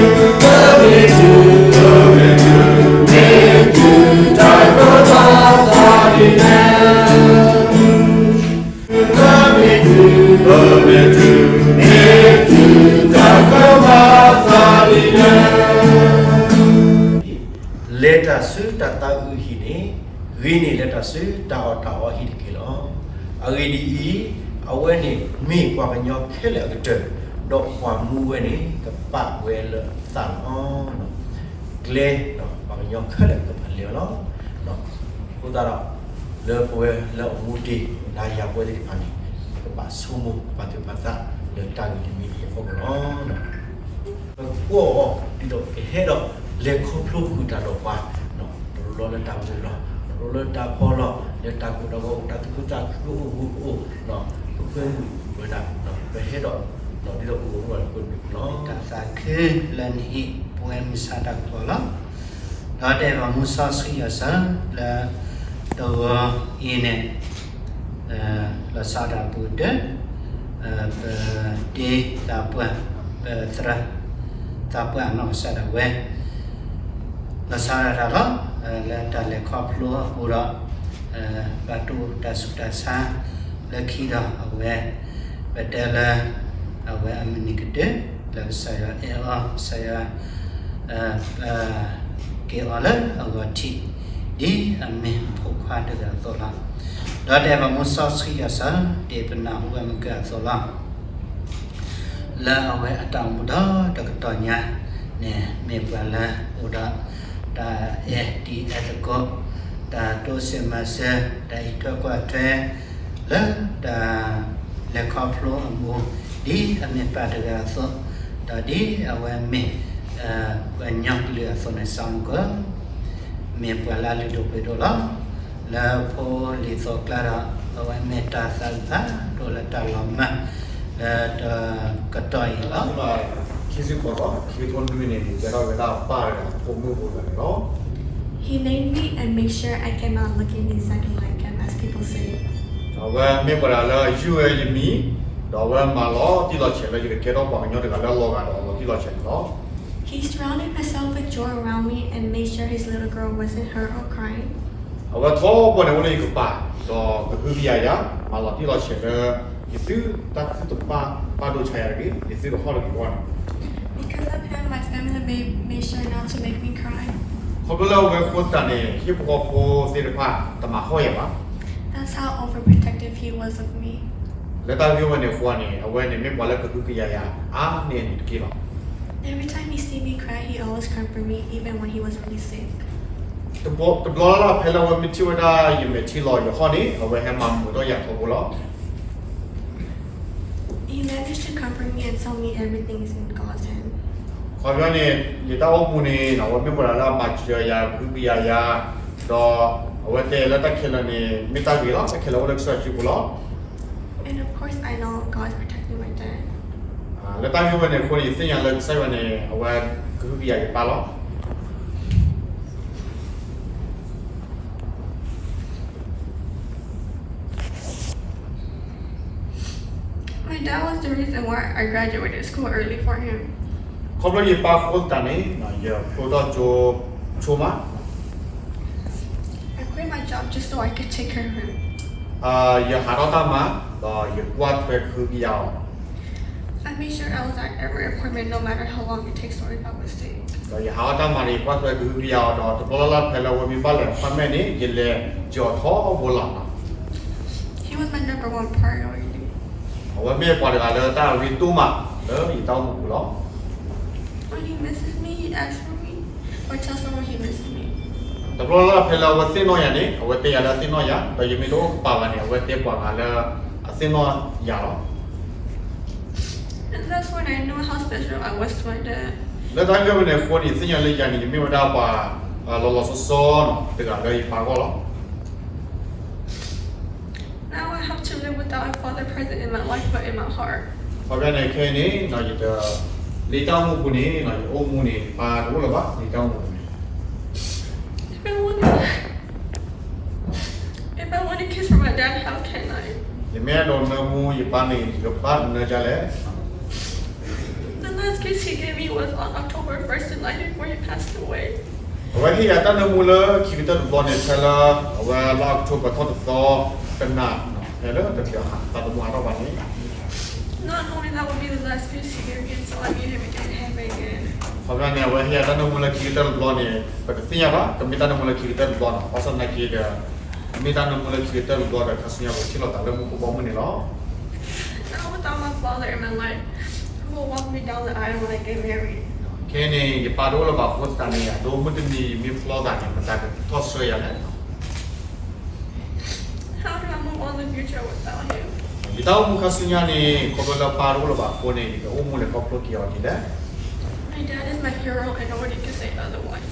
တၢ်သးအုးဟံၣ်န့ၣ် ဂ့ၤန့ၢ်လၢတၢ်ဆူတၢ်အီၣ်တၢ်အီဟံၣ်တက့ၢ်လီၤ. အဂ့ၢ်ဒ်အံၤ, အဝဲန့ၣ်မ့ၢ်ပှၤကညီခဲလၢာ်အကတၢၢ်, ဒီးပှၤမူဝဲန့ၣ် ကပာ်ဝဲလၢအသးလီၤ. ကျဲ, ပှၤကညီခဲလၢာ်ကပာ်လဲၤဝဲလီၤ. အဃိသတးဒီး လၢပဝဲလၢအမူတ့ၢ် နၤယၤပဝဲသ့ၣ်တဖၣ်န့ၣ် ပကဘၣ်ဆိကမိၣ်ပာ်သူၣ်ပာ်သးလၢတၢ်ဂ့ၢ်တမံၤအံၤအဖီခိၣ်လီၤ. ပကကွၢ်အီၤဒ်သိးကဟဲဒီး လဲၤခီဖျိဃုာ်တၢ်ဒီးပှၤ, တရူးလီၤလၢတၢ်မုာ်လီၤ, တရူးလီၤလၢတၢ်ဖီလီၤ, လၢတၢ်ကိၢ်တၢ်ဂီၤ တၢ်သူၣ်ခုသးခုကအိၣ်မူကအိၣ်, ပဃ့မုာ်ဝဲဒၣ်, ပဟဲဒီး ဒ်သိးပကအိၣ်မူအီၤလၢပှဲၤတမံၤလီၤ. တၢ်သးခုလၢနဟ့ၣ်ပဝဲမုၢ်ဆါတၢ်ကပီၤလီၤ. ဒီးတဲဘၣ်မူစီဆှံယွၤစၢ်လၢ တဂီၤအံၤန့ၣ် လီၤဆီဒၣ်တၢ်အပူၤကတၢၢ်, ပတ့သးပှၢ်, ပသရၣ်သးပှၢ်အနီၢ်ကစၢ်ဒၣ်ဝဲ လီၤဆီဒၣ်တၢ်လီၤ. လၢတၢ်လဲၤခီဖျိအပူၤဒီး ဘၣ်တိၢ်တၢ်ဆူးတၢ်ဆါလၢခံဒီးအဝဲ ပတဲလၢ အဝဲအမုၢ်နံၤကတၢၢ် လၢကစၢ်ယွၤအဲၣ်အီၤ ကစၢ်ယွၤ က့ၤအီၤလၢအဂီၢ်ထံး ဒ်အမ့ၢ်အဖိခွါတဂၤအသိးလီၤ. ဒီးတဲဘၣ်မူစီဆှံယွၤစၢ် ဒ်ပနၢ်ဟူဝဲမုၢ်ကၢအသိးလီၤ. လၢအဝဲအတၢ်အိၣ်မူဒီတကတီၢ်ညါန့ၣ် မ့ၢ်ပှၤလၢအိၣ်ဒီးတၢ်အဲၣ်တံၤအဲၣ်သကိး, တၢ်တိစၢၤမၤစၢၤ, တၢ်အံးထွဲကွၢ်ထွဲ လၢတၢ်လဲၤခီဖျိအပူၤ ဒ်အမ့ၢ်ပၢ်တဂၤအသိး, ဒီးဒ်အဝဲမ့ၢ် ပှၤကညီကလုာ်အသိးန့ၣ် စီၤမူကီၢ် မ့ၢ်ပှၤလၢအလုၢ်ဒိၣ်ပှ့ၤဒိၣ်လီၤ. လၢဖိလံၤသီးကျါဒီး အဝဲမ့ၢ်တၢ်သးအုးဖးဒိၣ်လၢတၢ်လီၤမၢ် လၢတကတီၢ်အံၤလီၤ. ခံဆံဃိးသီ ခံကထိနွံန့ၣ် ကဲထီၣ်ဝဲဒၣ်ပၢ်တဂၤအဖိမုၣ်ဖိတဂၤန့ၣ်လီၤ. He named me and made sure I cannot look any exactly like him, as people say. အဝဲမ့ၢ်ပှၤတဂၤလၢအယုၢ်ဝဲယမံၤ, ဒီးအဝဲမၤလီၤတံၢ်လီၤဆဲးလၢယကကဲထီၣ်ပှၤကညီတဂၤလၢအလီၤဂာ်ဒီးအလီၤတံၢ်လီၤဆဲးန့ၣ်လီၤ. He surrounded himself with joy around me and made sure his little girl wasn't hurt or crying. အဝဲထီဘိန့ၣ်အိၣ်လၢယကပၤ ဒီးကဟုကယာ်ယၤ မၤလီၤတံၢ်လီၤဆဲးလၢ ယသုတၢ်သူၣ်တဖၣ်ဘၣ်ဒိဆါယၤတဂ့ၤ, ယသုတဟီၣ်တဂ့ၤအဂီၢ်န့ၣ် Because of him, my family made, made sure not to make me cry. ခီဖျိလၢအဝဲအဃိသတးန့ၣ် ဟံၣ်ဖိဃီဖိသ့ၣ်တဖၣ်တမၤဟီၣ်ယၤဘၣ်. That's how overprotective he was of me. လၢတၢ်ဂ့ၢ်ဝဲန့ၣ်အဃိန့ၣ် အဝဲန့ၣ်မ့ၢ်ပှၤလၢကဟုကယာ်ယၤအါန့ၢ်န့ၣ်တက့ၢ်လီၤ. Every time he see me cry, he always comfort me, even when he was really sick. တဘျီလၢ်လၢ်ဖဲလၢအဝဲမ့ၢ်ထံၣ်ဝဲဒၣ်ယမဲာ်ထံလီၤယဟီၣ်န့ၣ် အဝဲဟဲမၤမုာ်ထီၣ်ယၤထီဘိလီၤ. He managed to comfort me and tell me everything is in God's hand. ခီပညီန့ၣ် ယတၢ်အိၣ်မူန့ၣ် အဝဲမ့ၢ်ပှၤလၢအမၤစၢၤယၤ ကဟုကယာ်ယၤ, ဒီးအဝဲတဲလၢတၢ်ခဲလၢာ်န့ၣ် မ့ၢ်တၢ်ဂ့ၤလီၤ, တၢ်ခဲလၢာ်အိၣ်လၢကစၢ်ယွၤစုပူၤလီၤ. And of course, I know God's protecting my dad. လၢတၢ်ဂ့ၢ်ဝဲန့ၣ်အဃိန့ၣ် ယသ့ၣ်ညါလၢကစၢ်ယွၤန့ၣ် အဝဲကဟုကယာ်ယပၢ်လီၤ. My dad was the reason why I graduated school early for him. ခီဖျိယပၢ်အဃိသတးန့ၣ် ယဖျိထီၣ်ကၠိဆိမး I quit my job just so I could take care of him. ယဟးထီၣ်တၢ်မၤ ဒီးယကွၢ်ထွဲကဟုကယာ်အီၤ I made sure I was at every appointment, no matter how long it takes or if I was sick. ဒီးယဟးထီၣ်တၢ်မၤန့ၣ် ယကွၢ်ထွဲကဟုကယာ်အီၤ ဒီးတဘျီလၢ်လၢ်ဖဲလၢအဝဲမ့ၢ်ဘၣ်လဲၤ appointment န့ၣ် ယလဲၤစၢၤအီၤထီဘိလီၤ. He was my number one priority. အဝဲမ့ၢ်ပှၤတဂၤလၢတၢ်အရ့ဒိၣ်မးလၢယတၢ်အိၣ်မူပူၤလီၤ. When he misses me, he asks for me or tells someone he misses me. တဘျီလၢ်လၢ်ဖဲလၢအဝဲသ့ၣ်နီၣ်ယၤန့ၣ် အဝဲတဲယၤလၢအသ့ၣ်နီၣ်ယၤ, ဒီးယမ့ၢ်တအိၣ်ကပၤဘၣ်န့ၣ် အဝဲတဲပှၤဂၤလၢအသ့ၣ်နီၣ်ယၤလီၤ. And that's when I knew how special I was to my dad. လၢတၢ်ဂ့ၢ်ဝဲန့ၣ်အဃိန့ၣ် ယသ့ၣ်ညါလၢယၤန့ၣ် ယမ့ၢ်ဝဲဒၣ်ပှၤလီၤလီၤဆီဆီတဂၤလၢယပၢ်အဂီၢ်လီၤ. Now I have to live without a father present in my life but in my heart. ခီပညီန့ၣ် ခဲအံၤန့ၣ် ယတ လၢယတၢ်အိၣ်မူပူၤန့ၣ် ယအိၣ်မူန့ၣ် ယပၢ်တအိၣ်လၢၤဘၣ် လၢယတၢ်အိၣ်မူပူၤန့ၣ် If I want, if I want a kiss from my dad, how can I? ယမ့ၢ်အဲၣ်ဒိးနၢမူယပၢ်န့ၣ် ယကဘၣ်နၢဒ်လဲၣ်. The last kiss he gave me was on October first, the night before he passed away. အဝဲဟ့ၣ်ယၤတၢ်နၢမူလၢခံကတၢၢ်တဘျီန့ၣ် ဖဲလၢအဝဲလါအီးကထိဘၢၣ်ထီၣ်တသီ တနၤ ဖဲလၢတချုးသးသမူဟးထီၣ်ဘၣ်န့ၣ် Not knowing that would be the last kiss he gave me until I meet him again in heaven again. ခီပညီန့ၣ် အဝဲဟ့ၣ်ယၤတၢ်နၢမူလၢခံကတၢၢ်တဘျီန့ၣ် ပတသ့ၣ်ညါဘၣ် ကမ့ၢ်တၢ်နၢမူလၢခံကတၢၢ်တဘျီနီၤ ဘၣ်ဆၣ်သနာ်က့ဒီး အမ့ၢ်တၢ်နၢမူလၢခံကတၢၢ်တဘျီဒီး ခါဆူညါပကထံၣ်လိာ်သးလၢမူခိၣ်ဘီမုၢ်န့ၣ်လီၤ. Now without my father in my life, who Will walk me down the aisle when I get married. ခဲအံၤန့ၣ် ယပၢ်တအိၣ်လၢၤဘၣ်အဃိသတးန့ၣ် ယၤဒိမုၢ်တနံၤမ့ၢ်ဖျီသးန့ၣ် မတၤကထီၣ်ဆှၢယၤလဲၣ်. How do I move on in the future without him? ယတၢ်အိၣ်မူခါဆူညါန့ၣ် ခီဖျိလၢပၢ်တအိၣ်လၢၤဘၣ်အဃိန့ၣ် ယကအိၣ်မူလဲၤခီဖျိက့ၤအီၤဒ်လဲၣ်. My dad is my hero and nobody can say otherwise.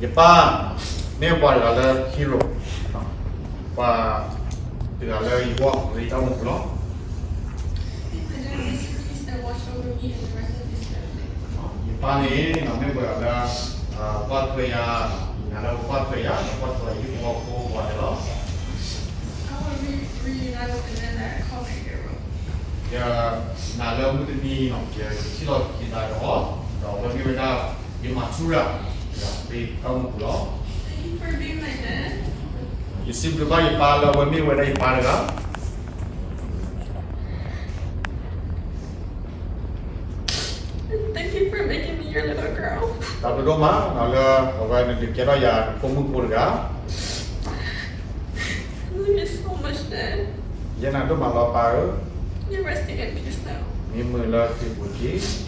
ယပၢ်မ့ၢ်ပှၤတဂၤလၢ hero, ပှၤတဂၤလၢယဂီၢ်လၢယတၢ်အိၣ်မူပူၤလီၤ. My dad rest in peace and watch over me and the rest of his family. ယပၢ်န့ၣ် မ့ၢ်ပှၤတဂၤလၢ ကွၢ်ထွဲယၤ, ယနာ်လၢကွၢ်ထွဲယၤ, ဒီးကွၢ်ထွဲယဟံၣ်ဖိဃီဖိကိးဂၤဒဲးလီၤ. I will be reunited with the man that I call my hero. ယနာ်လၢမုၢ်တနံၤ ယကထံၣ်လိာ်က့ၤသးဒီးအီၤ, ဒီးအဝဲမ့ၢ်ဝဲဒၣ် ယမၤထူရၤ လၢယတၢ်အိၣ်မူပူၤလီၤ. Thank you for being my dad. ယစံးဘျုးဘၣ်ယပၢ်လၢအဝဲမ့ၢ်ဝဲဒၣ်ယပၢ်တဂၤ Thank you for making me your little girl. တၢ်ဘျုးဒိၣ်မးလၢအဝဲနဒုးကဲထီၣ်ယၤနဖိမုၣ်ဖိတဂၤ. I love you so much, Dad. ယနာ်ဒိၣ်မးလီၤပၢ်ဧၢ. You're resting in peace now. မ့ၢ်မုာ်လၢခရံာ်ပူၤတက့ၢ်.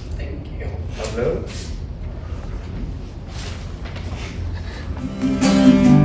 Thank you.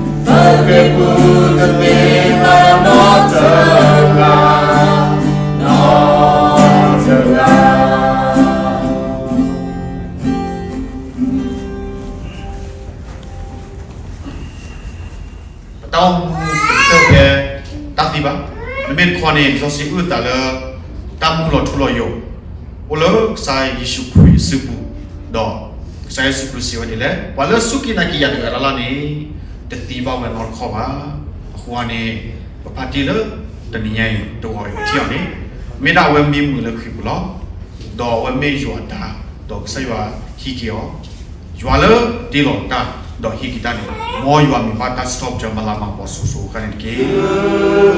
တၢ်ဘျုး ပတၢ်အိၣ်မူတကတၢၢ်ဖဲတၢ်သံဘၣ်. နမ့ၢ်တခီန့ၣ် လံာ်စီဆှံအုၣ်သးလၢ တၢ်မူလီၤထူလီၤယိာ် အိၣ်လၢကစၢ်ယ့ၣ်ၡူးခရံာ်အစုပူၤ, ဒီးကစၢ်ယ့ၣ်ၡူးခရံာ်စံးဝဲဒ်လဲၣ်, ပှၤလၢအစူၢ်က့ၤနာ်က့ၤယၤတဂၤလၢ်လၢ်န့ၣ် တသံဘၣ်ဝဲနီတခီဘၣ်. အဃိန့ၣ် ပဖါတံၢ်လၢတနံၤညါအံၤတဂီၤအံၤထံၣ်အီၤန့ၣ်, မ့ၢ်ဒၣ်အဝဲမံမုာ်လၢခရံာ်ပူၤလီၤ. ဒီးအဝဲမ့ၢ်ယွၤအတၢ်, ဒီးကစၢ်ယွၤဟံးက့ၤအီၤ, ယွၤလၢတ့လီၤတၢ်, ဒီးဟံးက့ၤတၢ်န့ၣ်, မ်ယွၤမံၤဘၣ်တၢ်စံးထီၣ်ပတြၢၤမၤလၤမၤကပီၤစိၤစိၤအဃၣ်န့ၣ်တက့ၢ်.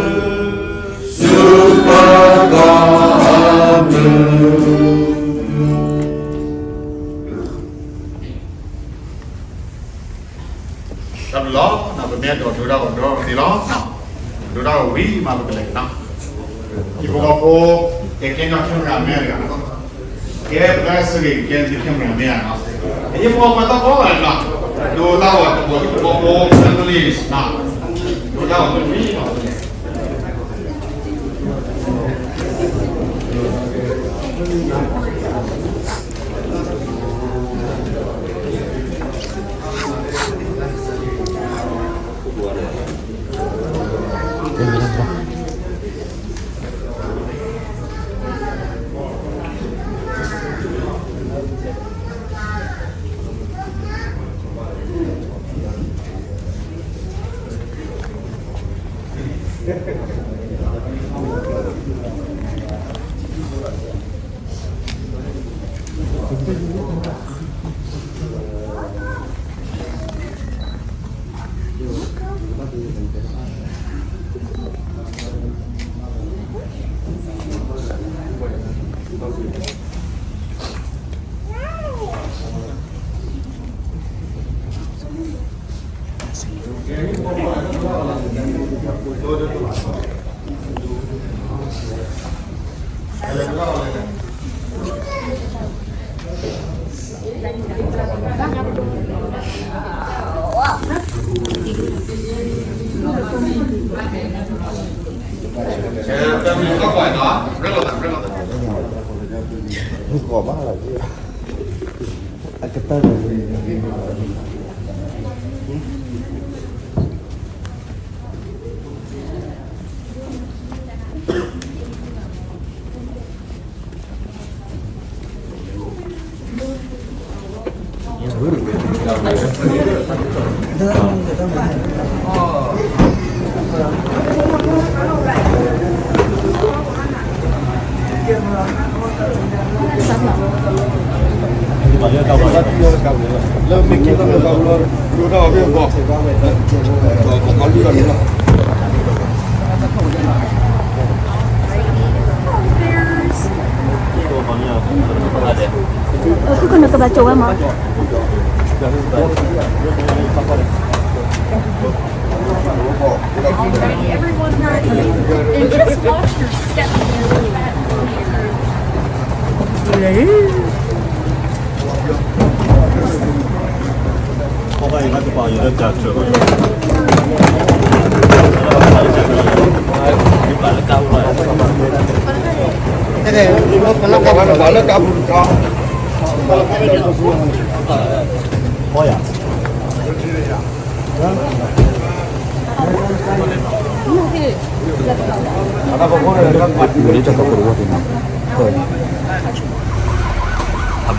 တၢ်ဘျုးလီၤ. ပမ့ၢ်အဲၣ်ဒိးဒိတၢ်ဂီၤဒိတၢ်ဂီၤသ့လီၤ. ဒိတၢ်ဂီၤဝံၤမးပကလဲၤနီၤ. ယဖိကီၢ်ဖိ, ကဲကဲနီၢ် camera man တဂၤနီၤ. ကဲပတၢ်ဆၢဂ့ၤကဲ camera man နီၤ. ယဖိကီၢ်ဖိတၢ်ကီဘၣ်နီၤ. ဒိတၢ်ဂီၤတဂီၤ ယဖိကီၢ်ဖိ family နီၤ. ဒိတၢ်ဂီၤဝံၤနီၤ. Everyone, and just watch your step. အ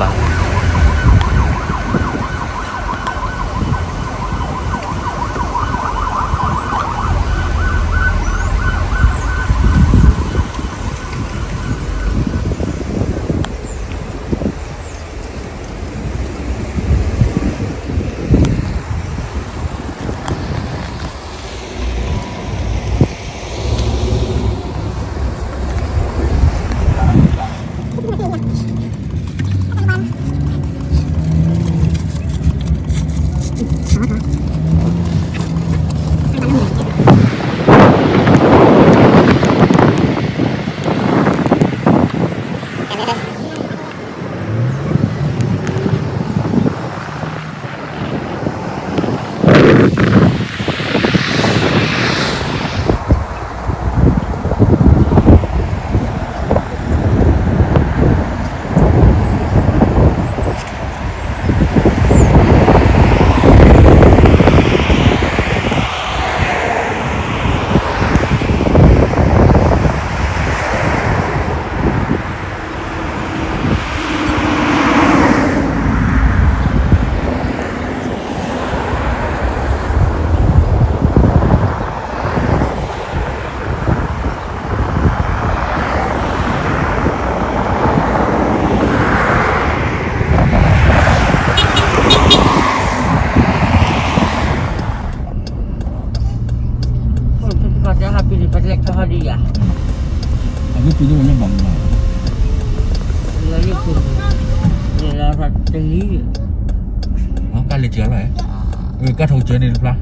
ပလဲၤကဟီဒံးယၤ, အဝဲပူၤဒိၣ်ဝဲလၢဘၣ်မနုၤ, လၢယပူၤ, လၢတလံ, ကၢ်လဲၤကၢ်လီၤ, ကၢ်ထိးကၢန့ၣ်တဖျါ,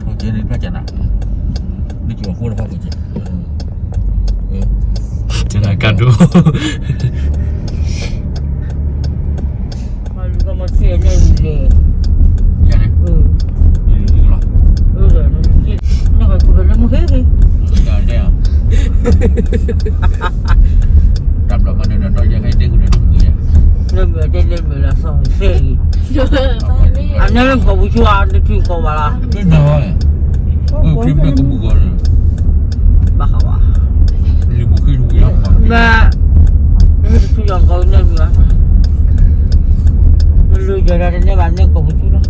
ထိးကၢန့ၣ်တဖျါကနၤ, နကၠီၤဖိတဖၣ်ကၢ, ကနၤကၢ်ဒိၣ် မၤလူၤကမၤစဲလဲၣ်လဲၣ်, ယၤန့ၣ်, လီၤ, နကလၢမုၢ်ဟ့ၣ်ဟ့ၣ်, တၢ်ဘျီမၤနၢၤဒီး ယဟဲဒ့ၣ်ကူဒီးတမုၢ်ယၤ, လၢမုၢ်တဲလၢမုၢ်လီၤ သီၣ်ဖဲအံၤ, အန့ၣ်လၢကီၢ်ပူၤဆူအါ နထံကီၢ်ဘၣ်လီၤ, မ့ၢ်နၤဝဲ, အိၣ်ဖံမဲာ်ကမူၣ်ဂီၤန့ၣ်, ဘၣ်ဃးဝဲ, လံၤမူၤခ့တဝံၤလီၤ, မ့ၢ်, မ့ၢ်တထူလီၤကီၢ်န့ၣ်မုၢ်, မ့ၢ်လူၤယၤဒီးတန့ၢ်ဘၣ်န့ၣ်ကီၢ်ပူၤဆူလီၤ.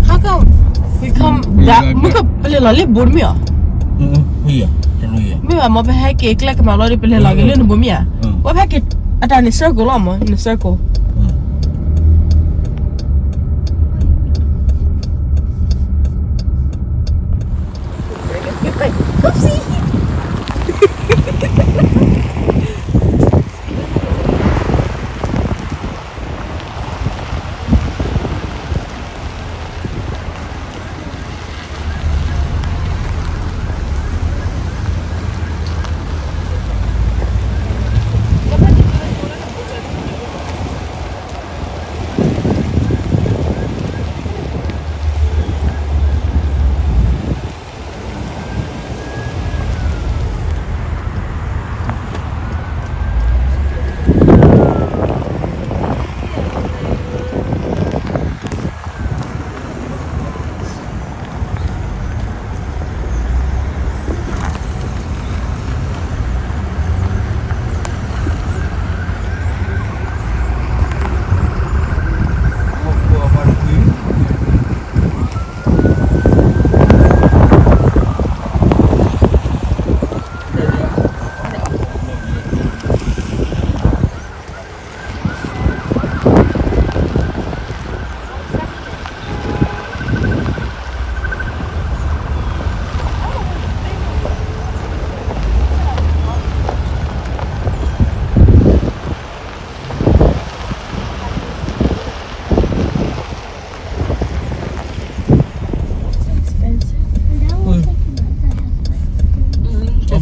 How come we come that မ့ၢ်ကပလဲၤလီၤလၢဘိတမ့ၢ်ဧါ, မ့ၢ်ဘၣ်မ့ၢ်ပဟဲက့ၤကျဲကမၤလီၤဒီး ပလဲၤလီၤက့ၤလၢနဘိမ့ၢ်ဧါ, ဝဲဖဲက့ၤအတၢ်န့ၣ် circle လီၤမ့ၢ် န circle.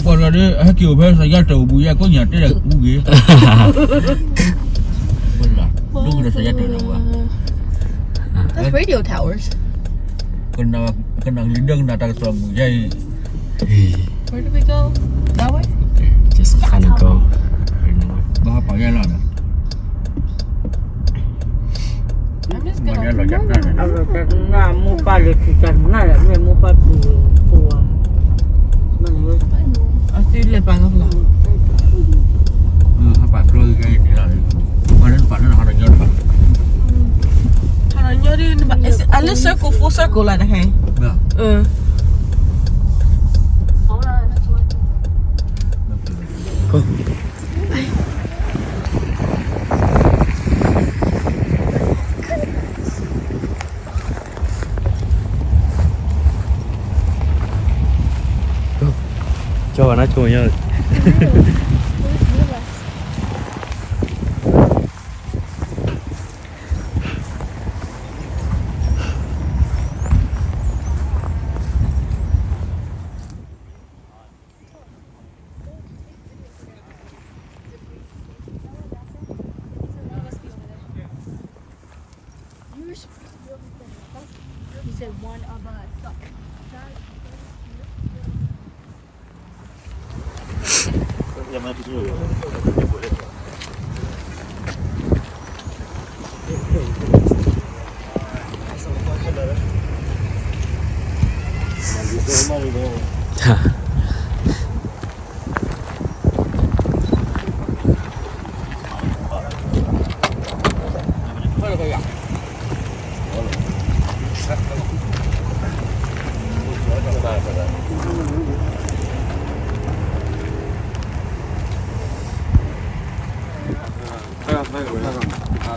ပှၤလီၤဒီး ဟဲက့ၤအိၣ်ဖဲ စယါတၢ်အိၣ်ဘှံး ယဲၢ်ကိးညၣ်တဲဒီးပူၤဂ့ၤ, ဒိၣ်ကဒီး စယါတၢ်ဒီးပှၤ, That's radio towers. ကနၣ် ကနၣ်ကလံၤဒၢကနၣ်တၢ်ကစီၣ်မုၢ်ယဲအံၤ, Where do we go? That way? Just kinda go. ဘၣ်ဟးပာ်ယဲလီၤဒီး I'm just gonna အဝဲတနၢ်မိၢ်ပၢ်လၢထူၣ်တၢ်နၢ်လၢ မ့ၢ်မိၢ်ပၢ်ပူၤပူၤဝဲ, အသုလဲၤပာ်ကဖျါ, ဟးပာ်ဖျါဂ့ၤဂ့ၤန့ၣ်လီၤ, ပှၤလၢနပာ်လၢနဟးဒီးညီတပာ်, ဟးဒီးညီဒ် အလၢ circle full circle လီၤတဟဲ, ကၠီနါဆိညါ, အ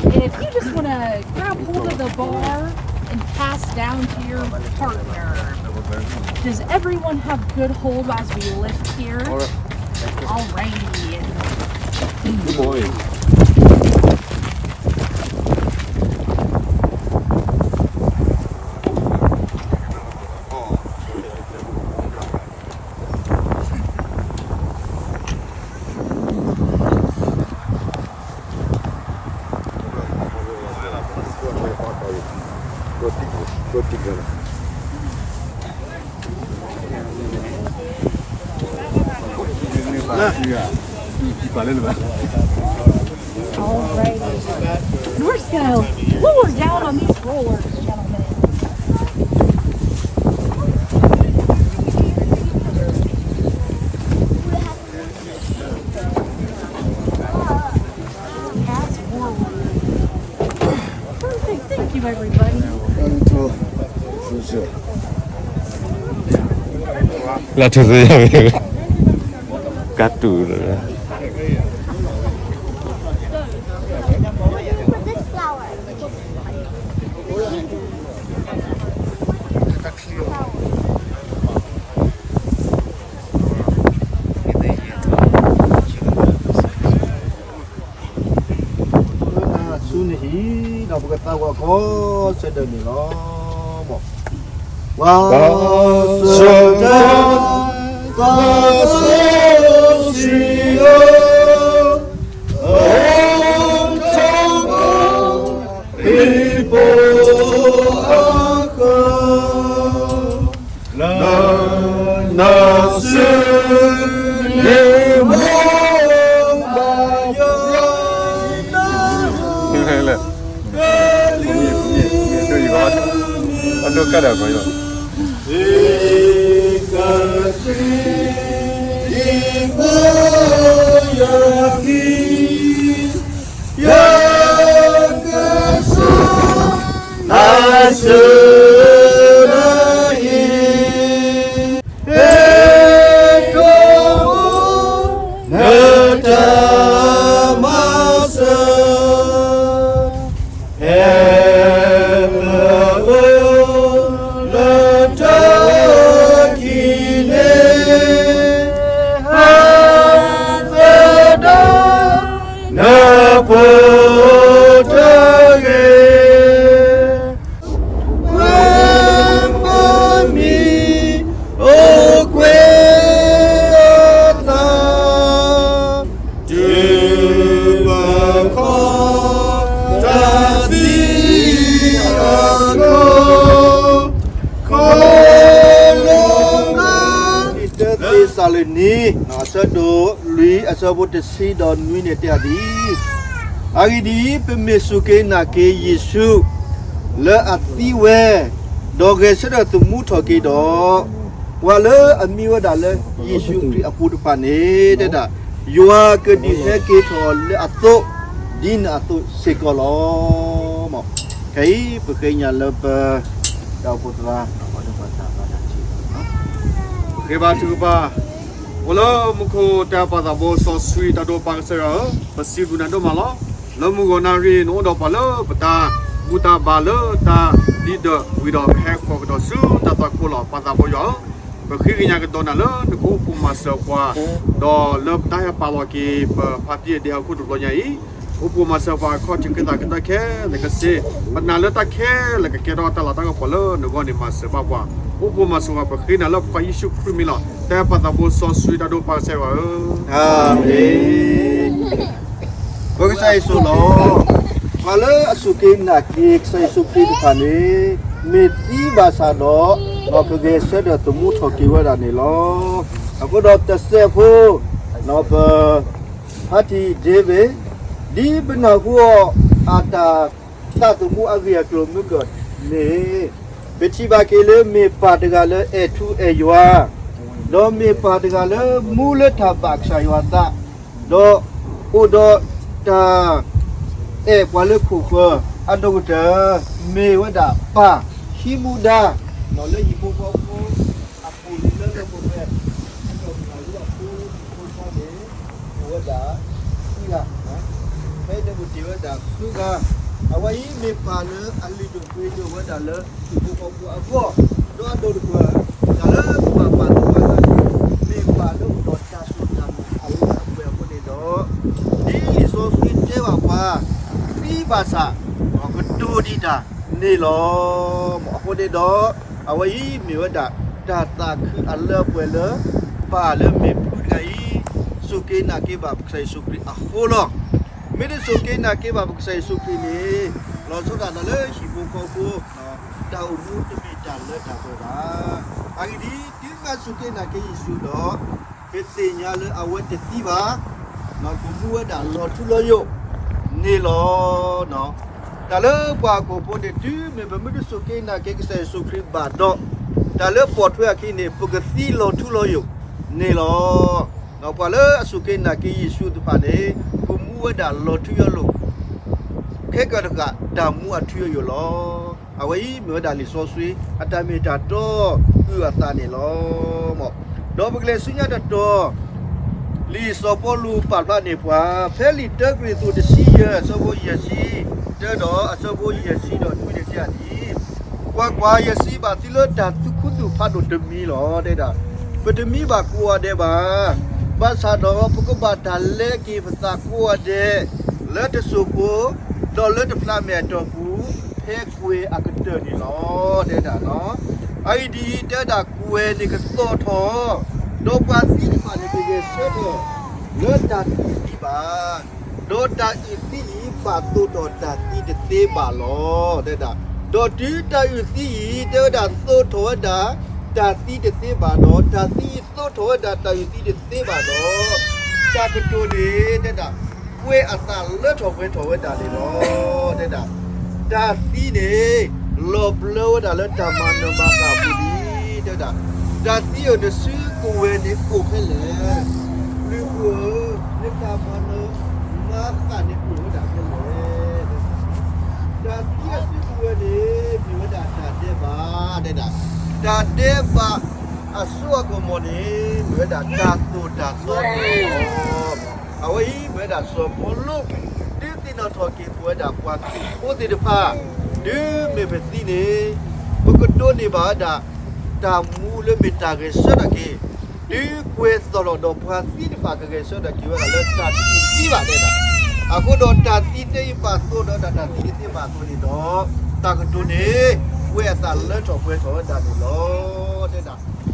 And if you just want to grab hold of the bar and pass down to your partner. Does everyone have good hold as we lift here? All righty. Good boy. Alrighty. And we're just gonna lower down on these rollers, gentlemen. Pass forward. Perfect. Thank you, everybody. Laa too, ကါတူၢ် Put this flower. ဆူနဟံၣ် ဒီးပကသးဝးကီးဆၢဒၢးန့ၣ်လီၤ. ပှၤစၢၤတၢ်သးစီဆှံဧၢ, အိၣ်ထီၣ်ပှၤဟံၣ်ဖိအဃၢၤ လၢနစုန့ၣ် မိၢ်ဘၣ်ယွၤ လၢ အဒိကဒၣ်ပှၤယွၤ ဧကသံ ဒ်မိၢ်ယွၤခံ ယကစၢ် နၤစၢၤနၤအံၤ ဟဲထီၣ် နတၢ်မၤစၢၤ ဟဲလၢ လၢတၢ်ခံန့ၣ် ဟးသဒၣ် နဖိတဂ့ၤ ဝဲမၤမံ အိၣ်ကွဲးအသး တုၤပခီၣ်တၢ်သံအခိၣ် ခီလီၤ တၢသ့းစၤလနံ အဆၢဒိၣ်လွံၢ် အဆၢဖိတဆံဒီးနွံန့ၣ်တဲအီၤဒ်အံၤ, အဂ့ၢ်ဒ်အံၤ, ပမ့ၢ်စူၢ်က့ၤနာ်က့ၤယ့ၣ်ၡူး လၢအသံဝဲ, ဒီးဂဲၤဆၢထၢၣ်သမူထီၣ်က့ၤဒီး ပှၤလၢအမံဝဲဒၣ်လၢယ့ၣ်ၡူးခရံာ်အပူၤတဖၣ်န့ၣ် တဲဒၣ်, ယွၤကဒုးဟဲက့ၤထီၣ်လၢအသိး, ဒ်နၤအသိးစ့ၢ်ကီးလီၤ. ခဲအံၤ ပဃ့ကညးလၢပ တၢ်အိၣ်ဖှိၣ်သရၣ် ပဃ့ဘါထုကဖၣ်, အိၣ်လၢမူခိၣ်တၢ်ပာ်သးဘိစီဆှံတၢ်ဒိၣ်ပၢ်ကစၢ်ယွၤဧၢ, ပစံးဘျုးနၤဒိၣ်မးလီၤ. လၢမုၢ်ဂီၤနၣ်ရံၣ် နအိၣ်ဒီးပှၤလၢပတၢ်ဘူၣ်တၢ်ဘါလၢတၢ်သံဒၢးဝံၤဒီး ပဟဲဃီၤကဒီးဆူတၢ်သွၣ်ခိၣ်လီၤ. ပာ်သးဘိယွၤဧၢ, ပဃ့ကညးကဒီးနၤလၢနကအိၣ်ဖှိၣ်မၤစၢၤပှၤ, ဒီးလၢပတၢ်ဟဲပာ်လီၤက့ၤ ပဖါတံၢ်အဒ့ဟီၣ်ခိၣ်တဘျီညါအံၤ, အိၣ်ဖှိၣ်မၤစၢၤပှၤအခီၣ်ထံးက့ၤသးကတၢၢ်ခဲလၢာ်ကဆ့, ပနာ်လၢတၢ်ခဲလၢာ်ကကဲထီၣ်တၢ်လၤတၢ်ကပီၤလၢနဂီၢ်န့ၣ် မၤစၢၤဘၣ်ပှၤ, အိၣ်ဖှိၣ်မၤစၢၤပှၤ ပဃ့နၤလၢပကစၢ်ယ့ၣ်ၡူးခရံာ်မံၤလီၤ. တၢ်ပာ်သးဘိစီဆှံတၢ်ဒိၣ်ပၢ်ကစၢ်ယွၤဧၢ, အၤမ့ၣ်. ပကစၢ်ယ့ၣ်ၡူးလီၤ. ပှၤလၢအစူၢ်က့ၤနာ်က့ၤကစၢ်ယ့ၣ်ၡူးခရံာ်တဖၣ်န့ၣ် မ့ၢ်သံဘၣ်ဆၣ်ဒီး ကဂဲၤဆၢထၢၣ်သမူထီၣ်က့ၤဝဲဒၣ်န့ၣ်လီၤ. အဃိဒီးတစဲးဖိ ပဖါတံၢ် David ဒ်ပနၢ်ဟူအီၤအတၢ်သးသမူအဂ့ၢ်အကျိၤမုၢ်ကီၢ်န့ၣ်, ပထံၣ်ဘၣ်က့ၤလၢမ့ၢ်ပၢ်တဂၤလၢအဲၣ်ထူအဲၣ်ယွၤ, ဒီးမ့ၢ်ပၢ်တဂၤလၢမူလၢတၢ်ဘၣ်ကစၢ်ယွၤအသး, ဒီးအိၣ်ဒီးတၢ် အဲၣ်ပှၤလၢခိၣ်ဃၢၤအဒိၣ်ကတၢၢ် မ့ၢ်ဝဲဒၣ်ပၢ်ဟံးမူဒါ, လၢဟံၣ်ဖိဃီဖိအပူၤန့ၣ် လၢလၢပှဲၤပှဲၤ ဒီးပှၤလၢအဖိမုၣ်ဖိခွါန့ၣ် အိၣ်ဝဲဒၣ်ဃုဂၤ, ဖဲန့ၣ်အိၣ်တ့ၢ်ဝဲဒၣ်ဃုဂၤ, အဝဲအံၤမ့ၢ်ပၢ်လၢအလုၢ်ဒိၣ်ပှ့ၤဒိၣ်ဝဲဒၣ်လၢဟံၣ်ဖိဃီဖိအဂီၢ်, ဒီးအဒိၣ်တကွၢ် တၢ်လၢပဘၣ်ပာ်သူၣ်ပာ်သးန့ၣ် မ့ၢ်ပၢ်လၢအိၣ်ဒီးတၢ်စိတၢ်ကမီၤအလၢအပှဲၤအဃိန့ၣ်ဒီး ဒ်လံာ်စီဆှံတဲဘၣ်ပှၤ သံဘၣ်ဆၣ် ကတိၤဒံးတၢ်န့ၣ်လီၤ. အဃိန့ၣ်ဒီး အဝဲအံၤမ့ၢ်ဝဲဒၣ် တၢ်သးခုအလၢအပှဲၤလၢ ပၢ်လၢမ့ၢ်ဖုတဂၤအံၤ စူၢ်က့ၤနာ်က့ၤဘၣ်ပကစၢ်ယ့ၣ်ၡူးခရံာ်အဃိလီၤ. မ့ၢ်တစူၢ်က့ၤနာ်က့ၤဘၣ်ပကစၢ်ယ့ၣ်ၡူးခရံာ်န့ၣ် လီၤဆီဒၣ်တၢ်လၢဟံၣ်ဖိဃီဖိ တၢ်အိၣ်မူတမ့ၢ်တၢ်လၢတၢ်ပှဲၤဘၣ်. အဂ့ၢ်ဒ်အံၤ, တုၤမ့ၢ်စူၢ်က့ၤနာ်က့ၤယ့ၣ်ၡူးဒီး ပသ့ၣ်ညါလၢအဝဲတသံဘၣ်, ကမူဝဲဒၣ်လီၤထူလီၤယိာ်န့ၣ်လီၤ. တၢ်လၢပှၤဟီၣ်ခိၣ်ဖိန့ၣ် တုၤမ့ၢ်ပမ့ၢ်တစူၢ်က့ၤနာ်က့ၤကစၢ်ယ့ၣ်ၡူးခရံာ်ဘၣ်ဒီး တၢ်လၢပိာ်ထွဲအခံန့ၣ် ပကသံလီၤထူလီၤယိာ်န့ၣ်လီၤ. ပှၤလၢအစူၢ်က့ၤနာ်က့ၤယ့ၣ်ၡူးတဖၣ်န့ၣ် ကမူဝဲဒၣ်လီၤထူလီၤယိာ် ခဲကၢၢ်တဃၣ် တၢ်မူအထူအယိာ်လီၤ. အဝဲအံၤမ့ၢ်ဝဲဒၣ်လံာ်စီဆှံ အတၢ်မ့ၢ်တၢ်တီအုၣ်အသးန့ၣ်လီၤ. ဒီးပကလဲၤဆူညါတတီၤ လံာ်စီၤပီလူးပာ်ဖျါန့ၢ်ပှၤ ဖဲလံာ်တၢကရံၣ်သူးတဆံယဲၢ် အဆၢဖိယဲၢ်ဆံ တၢဒီးအဆၢဖိယဲၢ်ဆံဒီးနွံန့ၣ်တဲဒ်အံၤ, ကွၢ်ကွၢ်, ယစံးဘၣ်သုလၢတၢ်သူၣ်ခုသူၣ်ဖးဒိၣ်တမံၤလီၤ တဲဒၣ်, ပတမံဘၣ်ကိးဂၤဒဲးဘၣ်. ဘၣ်ဆၣ်ဒီးပကဘၣ်တၢ်လဲက့ၤပသးကိးဂၤဒဲး လၢတစိၢ်ဖိ ဒီးလၢတဖျးမဲာ်အတီၢ်ပူၤ ဖဲကွဲၤအကတၢၢ်န့ၣ်လီၤ တဲဒၣ်. အဂ့ၢ်ဒ်အံၤ, တဲဒၣ်ကွဲၤန့ၣ်ကသီၣ်ထီၣ်, ဒီးပှၤသံတဖၣ်န့ၣ်ကဂဲၤဆၢထၢၣ် လၢတၢ်တအုၣ်သံဘၣ်, ဒီးတၢ်အုၣ်သံအံၤ ဘၣ်သိးထီၣ်တၢ်သံတသ့ဘၣ်လီၤ တဲဒၣ်. ဒီးတုၤတၢ်အုၣ်သံအံၤ တဲဝဲဒၣ်သိးထီၣ်ဝဲဒၣ် တၢ်သံတသ့ဘၣ်ဒီး တၢ်သံအံၤသိးထီၣ်ဝဲဒၣ်တၢ်အုၣ်သံတသ့ဘၣ်ဒီး တၢ်ကတိၤန့ၣ် တဲဒၣ် ကွဲၤအသးလၢထီၣ်ပှဲၤထီၣ်ဝဲဒၣ်န့ၣ်လီၤ တဲဒၣ်. တၢ်သံန့ၣ် လီၤဘျၢဝဲဒၣ်လၢတၢ်မၤနၢၤမၤဃၣ်အပူၤလံ တဲဒၣ်. တၢ်သံဧၢ နစုကဝဲၤန့ၣ်အိၣ်ဖဲလဲၣ်, ပျုၤပူၤဧၢ နတၢ်မၤနၢၤမၤဃၣ်န့ၣ်အိၣ်ဝဲဒၣ်ဖဲလဲၣ် တဲဒၣ်. တၢ်သံအစုကဝဲၤန့ၣ် မ့ၢ်ဝဲဒၣ်တၢ်ဒဲးဘး တဲဒၣ်. တၢ်ဒဲးဘးအစိအကမီၤန့ၣ် မ့ၢ်ဝဲဒၣ်တၢ်သိၣ်တၢ်သီန့ၣ်လီၤ. အဝဲအံၤမ့ၢ်ဝဲဒၣ်စီၤပီလူး ဒုးသ့ၣ်နီၣ်ထီၣ်က့ၤပဝဲဒၣ်ပှၤခရံာ်ဖိသ့ၣ်တဖၣ်, တုၤမ့ၢ်ပသံန့ၣ် ပကဒိးန့ၢ်ဘၣ်ဝဲဒၣ် တၢ်မူလၢမ့ၢ်တၢ်ဂဲၤဆၢထၢၣ်က့ၤ, တုၤကွဲၤသီၣ်ထီၣ်ဒီးပှၤသံတဖၣ်ကဂဲၤဆၢထၢၣ်က့ၤဝဲဒၣ်လၢတၢ်တအုၣ်သံဘၣ် တဲဒၣ်. အဃိဒီးတၢ်သံသ့ၣ်တဖၣ်သိးဒီးတၢ်သံတသ့ဘၣ်အသိးန့ၣ်ဒီး တၢ်ကတိၤန့ၣ် ကွဲၤအသးလၢထီၣ်ပှဲၤထီၣ်ဝဲဒၣ်န့ၣ်လီၤ တဲဒၣ်.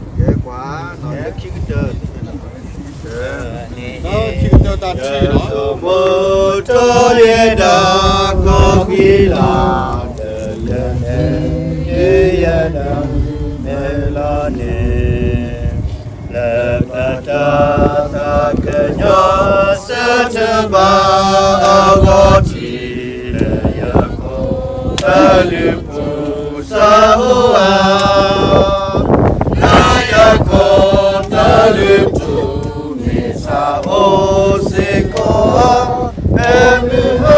ကဲကွၢ်, လၢခံကတၢၢ် ခံကတၢၢ်တၢ်ထံၣ်လီၤ. မုၢ်ထီၣ်ယဲဒၣ်ကီၢ်ဃံလၤဒၢးလၢမဲာ်လီၤန့ၣ်, လၢပတၢ်သးကညီၤဆၢထၢၣ်ဘၣ်အဂီၢ်ထံး လၢယၤကိာ်တၢ်လုၢ်ပူၤစးအိၣ်ဧါ, လၢယၤကိာ်တၢ်လုၢ်ပူၤမ့ၢ်စးအိၣ်စ့ၢ်ကီး, ဖဲမုၢ်ဟါ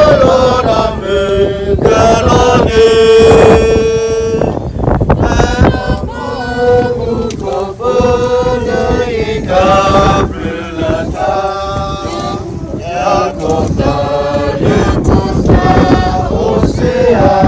လီၤဒီးမုၢ်ကလီၤန့ၣ် ဖဲမုၢ်ကီၢ်ဖိလၢယကဘျုးလၢတၢ် ယၤကိာ်တၢ်လုၢ်ပူၤစးအိၣ်စ့ၢ်ဧါ.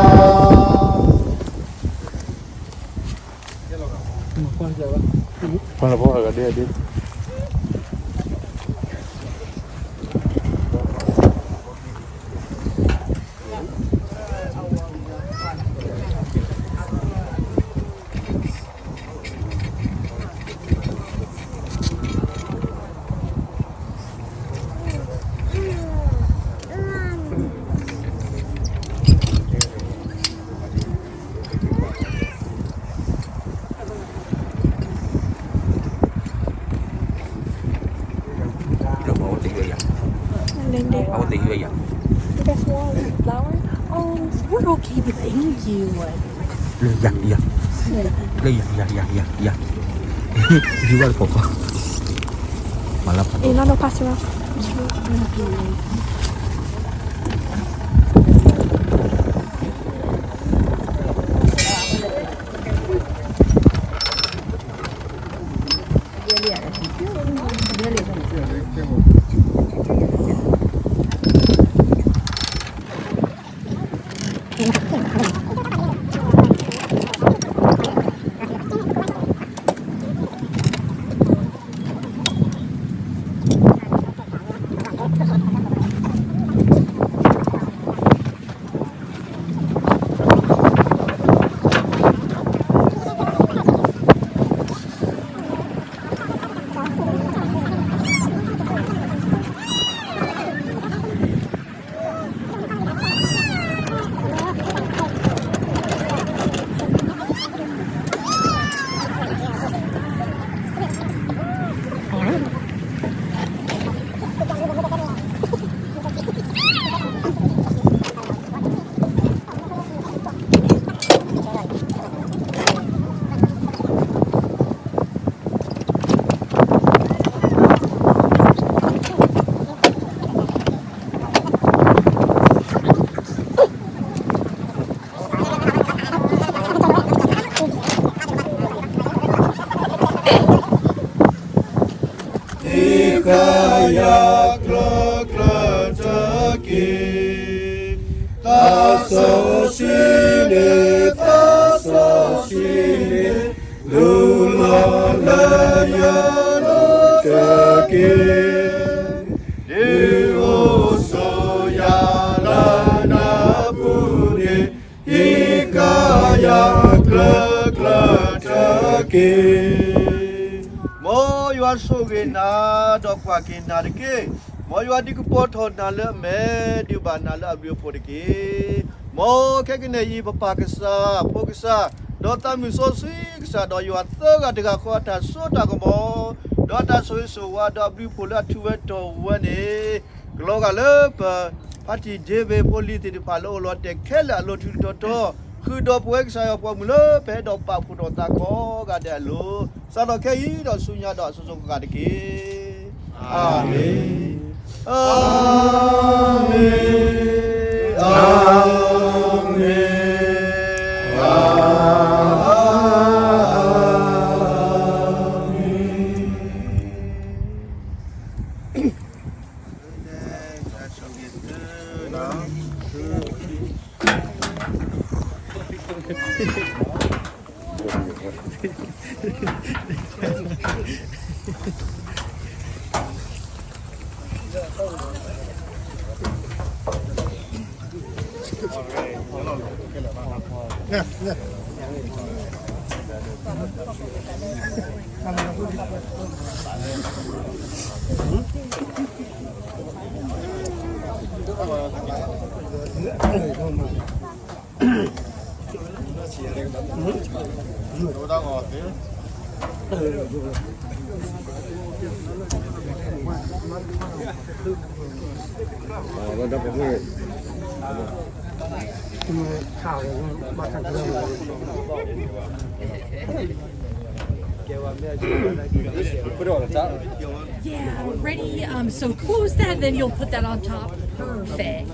They hear ya. You guys want flour? Oh, we're okay, but thank you. Yeah, yeah. Yeah, yeah, yeah, yeah, yeah. You gotta go. Malah. Eh, no, no, pass it around. Hikaya cloclo turkey, tasosine, tasosine, lulolaya no turkey, dihosoya lana pune, Hikaya cloclo turkey. မ်ယွၤဆိၣ်ဂ့ၤနၤ, ဒီးကွၢ်က့ၤနၤတက့ၢ်. မ်ယွၤဒုးကပီၤထီၣ်နၤလၢအမဲာ်, ဒုးဘၣ်နၤလၢအဘျုးအဖှိၣ်တက့ၢ်. မ်ခဲကနံၣ်အံၤ ပပၢ်ကစၢ်, ဖိကစၢ်, ဒီးသးမုၣ်စီဆှံကစၢ်, ဒီးယွၤသၢဂၤတဂၤဃီအတၢ်စိတၢ်ကမီၤ, ဒီးတၢ်ဆိၣ်ဂ့ၤဆိၣ်ဝါ, ဒီးအဘျုးအဖှိၣ်လၢအထူးဝဲတီၢ်ဝဲန့ၣ် ကလီၤဂာ်လၢပ ဖါတံၢ်ဒ့ဘ့ၣ်ဖိလံၤသ့ၣ်တဖၣ်လၢအိၣ်လီၤတဲာ်ခဲလၢာ်အလိၤ ထူးထူးတီၤတီၤ, ဃုာ်ဒီးပဝဲကစၢ်ယွၤပှၤမုၢ်လၢပဟဲဒီးပာ်ဖှိၣ်ထီၣ်သးကိးဂၤဒဲးအလိၤ, စးထီၣ်ခဲအံၤဒီးဆူညါဒီးအစိၤစိၤဃၣ်ဃၣ်တက့ၢ်. အၤမ့ၣ်, အၤမ့ၣ်, အၤမ့ၣ်, အၤမ့ၣ်. Yeah, ready. Um, so close that, then you'll put that on top. Perfect.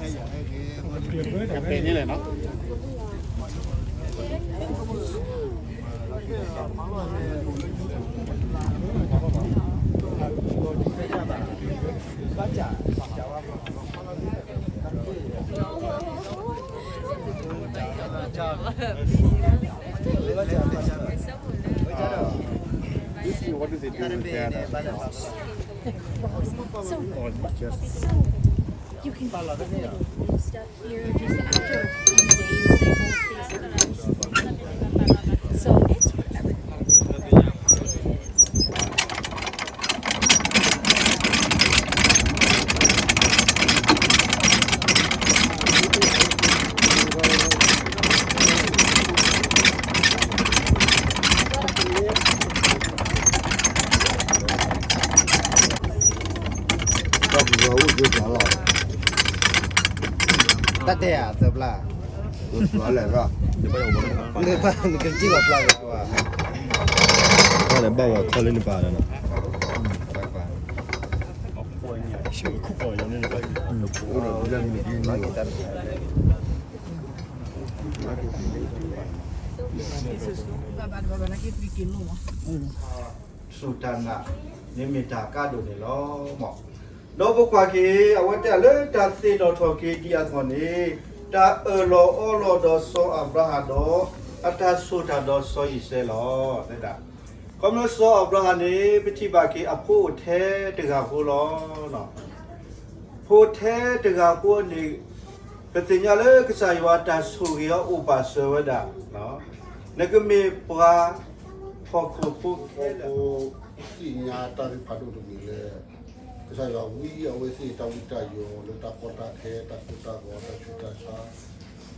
This is what is it doing there? So, so you can do stuff here just after a few days. They won't taste good. So it's whatever. တၢ်တဲဧါ သၢပျၢ်, နကစံၣ်လီၤပျၢ်လၢၤဘၣ်, ဘၣ်ဝဲခီလၢနပၢ်လီၤနီၤ, စူၢ်တၢ်နာ်န့ၣ်မ့ၢ်တၢ်ကါဒိၣ်န့ၣ်လီၤ. ဒီးပကွၢ်က့ၤ အဝဲတဲလၢတၢ်သ့ၣ်နီၣ်ထီၣ်က့ၤဒံးအဂီၢ်န့ၣ်, တၢ်အၢၣ်လီၤအီလီၤဒီးစီၤအၤဘြၤဟၣ်ဒီး အတၢ်ဆိၣ်တၢ်ဒီးစီၤယံးစဲလီၤ. ခီဖျိစီၤအၤဘြၤဟၣ်န့ၣ် ပထံၣ်ဘၣ်က့ၤအဖိအိၣ်ထဲတဂၤဖိလီၤ. ဖိထဲတဂၤဖိန့ၣ် ပသ့ၣ်ညါလၢကစၢ်ယွၤတၢ်ဆိၣ်ဂ့ၤအီၤအိၣ်ပာ်စၢၤဝဲဒၣ်, နကမ့ၢ်ပှၤဟီၣ်ခိၣ်ဖိ, သ့ၣ်ညါတၢ်သ့ၣ်တဖၣ်ဒိၣ်တမံၤလၢ ကစၢ်ယွၤဝံအဝဲသ့ၣ်တၢ်ဝံတၢ်ယိာ်လၢတၢ်ကီတၢ်ခဲ တၢ်ကိၢ်တၢ်ဂီၤ တၢ်ဆူးတၢ်ဆါ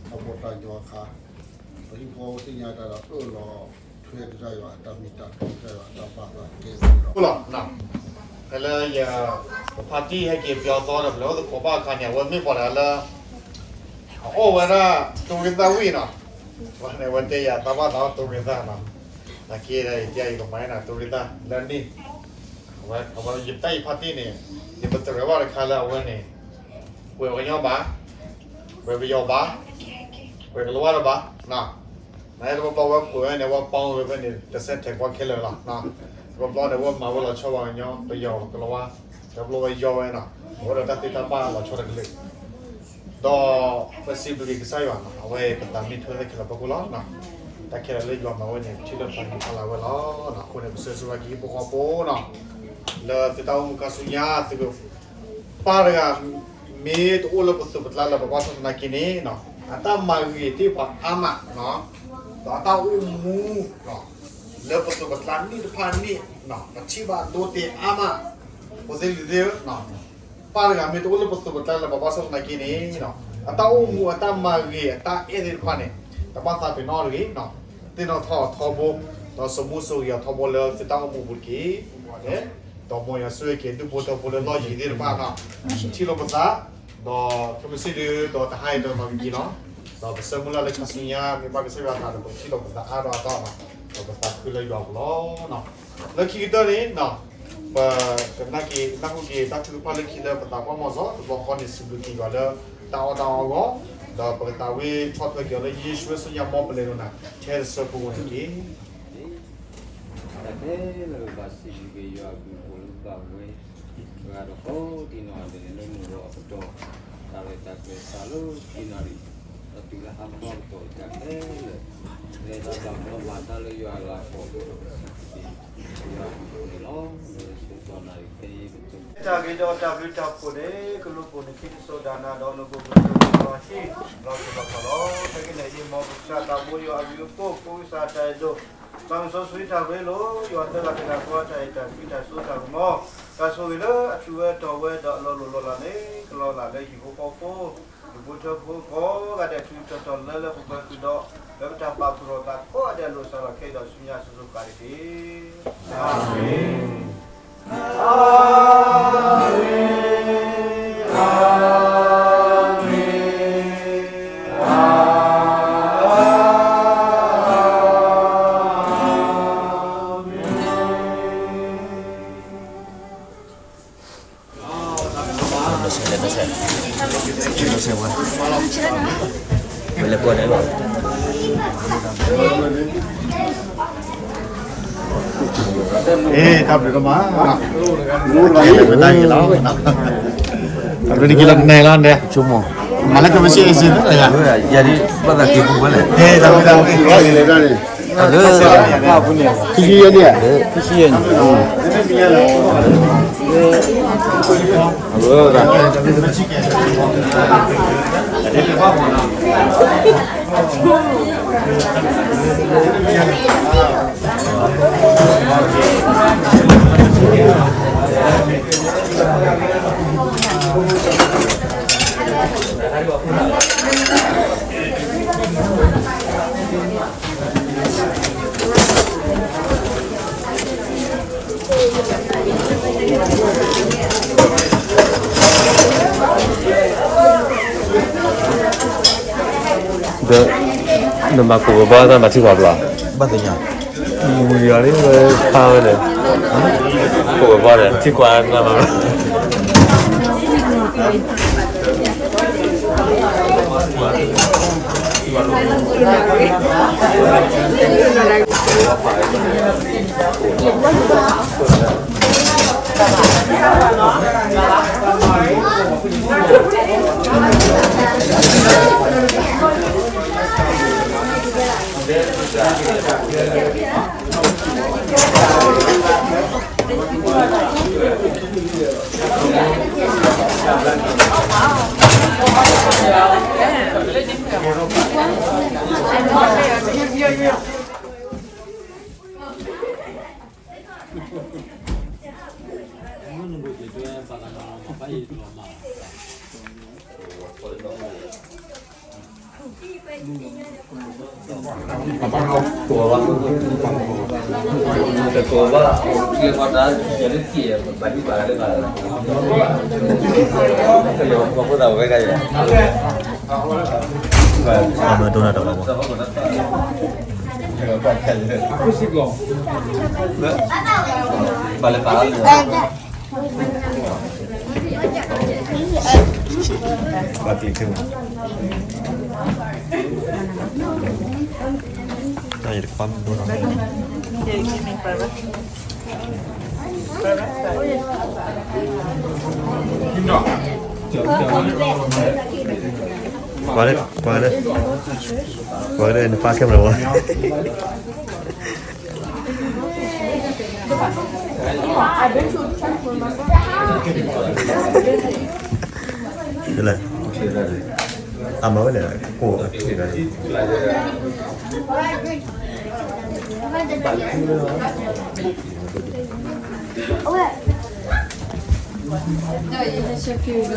တၢ်ပီးတၢ်ညီအခါ, ပဟံၣ်ဖိဃီဖိသ့ၣ်ညါတၢ်ဒီးအၢၣ်လီၤထွဲကစၢ်ယွၤအတၢ်မ့ၢ်တၢ်တီ ကစၢ်ယွၤအတၢ်ဘၣ်သးကဲဝဲလီၤ. ဖဲလၢယ ပဖါတံၢ်ဟဲက့ၤပယီၤသီဒီး ပလဲၤအိၣ်သကိးဘၣ်အခါန့ၣ် အဝဲမ့ၢ်ပှၤတဂၤလၢ အအီၣ်ဝဲဒၣ်တိရ့သၣ်ဝံၣ်နီၤ, ဝဲန့ၣ်အဝဲတဲယၤသးဘၣ်သးအီၣ်တိရ့သၣ်နီၤ, နာ်က့ဒီးယတဲယကမၤန့ၢ်နၤတိရ့သၣ်လၢန့ၣ်, အဝဲယတၢ်အံၤဖါတံၢ်န့ၣ် ယပတြၢၤဘၣ်တခါလၢအဝဲန့ၣ် ပှဲၤပှၤကညီဘၣ်, ပှဲၤပယီၤဘၣ်, ပှဲၤကလၤဝါတဘၣ်, နတဘျီဘျီဝဲပှဲၤဝဲန့ၣ် ဝဲပီဝဲဖဲန့ၣ် တစဲးထဲးကွၢ်ခဲလၢာ်လီၤ. တဘျီဘျီန့ၣ် ဝဲမၤဝဲလီၤဆီပှၤကညီ ပယီၤကလၤဝါ, တဘျီဝဲယီဝဲနီၤ, အဝဲဒီးတၢ်သ့တၢ်ဘၣ်လီၤဆီတကလုာ် ဒီးပစံးဘျုးက့ၤကစၢ်ယွၤနီၤ, အဝဲပသးမ့ၢ်ထွဲသ့ၣ်ခဲလၢာ်ဖီခိၣ်လီၤ. တၢ်ခဲလၢာ်လၢယွၤမၤဝဲန့ၣ် ပထံၣ်လၢပသးမ့ၢ်ထွဲလၢ်ဝဲလီၤ. အဃိန့ၣ် ပဆၢဂ့ၤဆၢဝါက့ၤဟံၣ်ဖိဃီဖိနီၤ, လၢသုတၢ်အိၣ်မူခါဆူညါ သုက ပၢ်တဂၤ မ့ၢ်တအိၣ်လၢပသိးပကျါလၢပဘၣ်ဘၣ်ဆၣ်သနာ်က့န့ၣ်, အတၢ်မၤဂ့ၤသ့ၣ်တဖၣ်အါမး, ဒီးအတၢ်အိၣ်မူ လၢပသိးပကျါနံၣ်တဖၣ်န့ၣ် ပထံၣ်ဘၣ်ဒိတ့ၢ်အါမး, ဖိသ့ၣ်လံၤသ့ၣ်ဧၢ, ပၢ်တဂၤမ့ၢ်တအိၣ်လၢပသိးပကျါလၢပဘၣ်ဘၣ်ဆၣ်သနာ်က့န့ၣ်, အတၢ်အိၣ်မူအတၢ်မၤဂ့ၤအတၢ်အဲၣ်သ့ၣ်တဖၣ်န့ၣ် တဘၣ်သးပ့ၤနီၣ်တဂ့ၤ, သ့ၣ်နီၣ်ထီၣ်အီၤထီဘိ, ဒီးစိာ်မူစိာ်ဂ့ၤအီၤထီဘိလၢသုတၢ်အိၣ်မူအပူၤတက့ၢ်. ဒီးမ်ယွၤဆိၣ်ဂ့ၤက့ၤဒူၣ်ဖိထၢဖိလၢလီၢ်ယံၤသ့ၣ်တဖၣ်နီၤ, ထံၣ်လိာ်ပသး, ဒီးခဲမုၢ်ဆ့ၣ်ဒုး ဒီးတဟါအံၤဒီးမၤကက့ၤလီၤ. ဒီးပဆၢမုၢ်လၢ်လၢခါဆူညါ မ့ၢ်ဘၣ်ကစၢ်ယွၤအသးဒီး ပကထံၣ်လိာ်ပသးအါထီၣ်အါထီၣ်နီၤ, ဒီးပသးခုလၢယွၤအပူၤလီၤ. လၢခံကတၢၢ်န့ၣ် ပကနၢ်က့ၤနၢ်ဟူက့ၤတၢ်ထုကဖၣ်လၢခံလၢပသးပှၢ်မီၤစီၤ တဘျီဃီန့ၣ် စံးဘျုးက့ၤယွၤလၢတၢ်အီၣ်တၢ်အီအဂီၢ်, ဒီးပကသးဝံၣ်ဆီၣ်ထွဲက့ၤအီၤလၢယ့ၣ်ၡူးအမံၤ မ်ပလဲၤလိာ်နၤထဲတစိၢ်ဖိဝဲန့ၣ်တက့ၢ်. တၢ်ခဲလၢာ်ဘၣ်စံးဘျုးက့ၤယွၤအဘျုးအဖှိၣ်လၢဘၣ်ဝဲ, ပှၤဒီးကိးဒံနီၢ်ဂၤဒဲးလၢမုၢ်ဂီၤအကတီၢ်, တၢ်ရဲၣ်တၢ်ကျဲၤစးလၢခံနၣ်ရံၣ်, ဒီးတုၤလၢဟါမၢ်ကတီၢ်တၢ်ခဲလၢာ်, လၢတၢ်ဘၣ်ဘျီးဘၣ်တၢ်လၢယွၤအလၤကပီၤအဃိဒီး ပစံးဘျုးက့ၤယွၤအဘျုးအဖှိၣ်န့ၣ်လီၤ. လၢစိၤတၢ်နၣ်ရံၣ်ခဲအံၤပတုၤ တၢ်ဂ့ၤဒီးတၢ်ဘျုးတၢ်ဖှိၣ်န့ၣ် ကလူၤပိာ်န့ၢ်ခံတစိၤဒၣ်နၤဒီးနဘိးဘုၣ်လီၤထံလီၤကီၢ်လီၤ. ခဲကနံၣ်အံၤ မ်ပကစၢ်သးဘိယွၤအဘျုးအဖှိၣ် ဖိကစၢ်တၢ်အဲၣ်ဒိၣ် သးစီဆှံတၢ်ရ့လိာ် ယွၤသၢဂၤတဂၤဃီ တၢ်အဲၣ်တၢ်ကွံတၢ်စိတၢ်ကမီၤ တၢ်ဆိၣ်ဂ့ၤလၢအတုၤဝဲတီၢ်ဝဲဒီးအလီၤလိၢ်လီၤလးန့ၣ် ကလီၤလးလၢဟံၣ်ဖိဃီဖိ ဒူၣ်ဖိထၢဖိကိးဂၤဒဲး တုၤတီၢ်တီၢ်လၢလၢပှဲၤပှဲၤတုၤဒီး လၢပတၢ်ပာ်ဖှိၣ်ထီၣ်သးကိးဂၤဒဲးအလိၤစးထီၣ်ခဲအံၤဒီးဆူညါအစိၤစိၤဃၣ်ဃၣ်တက့ၢ်. အၤမ့ၣ်. အ့ တၢ်ဘျုးဒိၣ်မး, တၢ်ဘျုးဒိၣ်က့ၤလီၤ, တၢ်ဘျုးဒိၣ်က့ၤလီၤ တနံၤလီၤန့ၣ်, မၤလၢကမ့ၢ်စ့ၢ်အစ့ၢ်, ယၤဒ်ဘၣ်သးက့ၤပူၤဝဲလဲၣ်, တၢ်ဘျုးဒိၣ်က့ၤလီၤ, ခံဆံယဲၢ်န့ၣ်, ခံဆံယဲၢ်န့ၣ် အဝဲဒၣ် ဒီး နမၤကိးဝဲဘၣ် နမၤထံကွၢ်ဘျီ, ဘၣ်သ့ၣ်ညါ, ဝံၤယၤလံဝဲဖးဝဲန့ၣ်, ကိးဝဲဘၣ်န့ၣ် ထံကွၢ်နမၤဘျီ. ကွၢ်လၢ ကွၢ်လၢ ကွၢ်လၢ နပၢ်ခဲမရဝါ လဲၣ်, အမၤဝဲလဲၣ်, ကိၣ်အထံၣ်ဘၣ် ဆါအံၤ ယဘျီ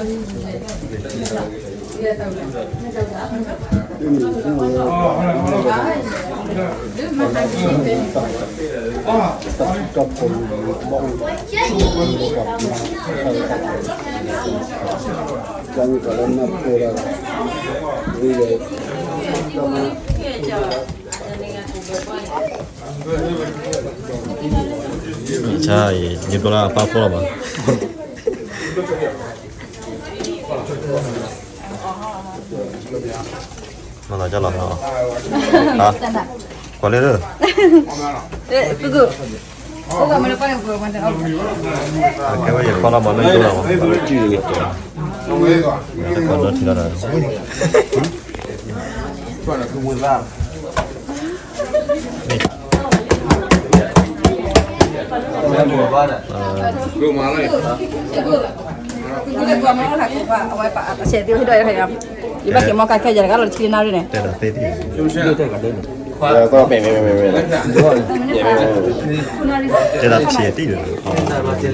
လၢအပၢ်ဖီလီၤမး, မၤသးကလီၤ, ကွၢ်လၢ ကဲဝဲယဖီလီၤမးလၢယိလီၤမး, တကိးနီထံလီၤဒီး ဆဲးသ့ၣ်ဟ့ၣ်ဒီးယၤ, ယဘၣ်က့ၤမီၢ်ကါခဲယၤတဂၤလီၤတဆံနၣ်ရံၣ်န့ၣ်, တဲဒၣ်သ့ၣ်တံၢ်, တဲဒၣ်ဆဲးတံၢ်ဒီး, ပဒ့ပဒ့ အဒိတၢ်ပှဲၤဘၣ်ဒီး, ကၠီၤဖ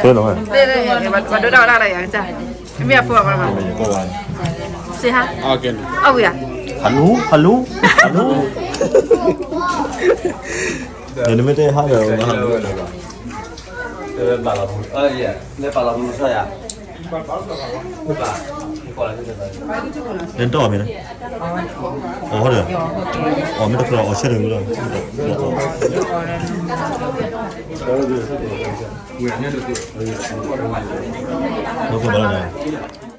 ဲလီၤဝဲ, ဘၣ်ဒိဒၣ်ဝဲဒၣ်ယၤကစၢ်, မ့ၢ်အဖိအမါမး, စ့ဟါ, အဝံၤဧါ, ဟလူ, ဟလူ, ဟလူ, နမ့ၢ်တဲဟါဒီး, ဘၣ်လီၤ, လဲၤပာ်လီၤမူစါယၤ, နတအီၣ်မ့ၢ်, အီၣ်ဒီး, အီၣ်မ့ၢ်တကြၢးအီၣ်ဆၢတဂ့ၤလီၤ, နကဘၣ်လီၤန့ၣ်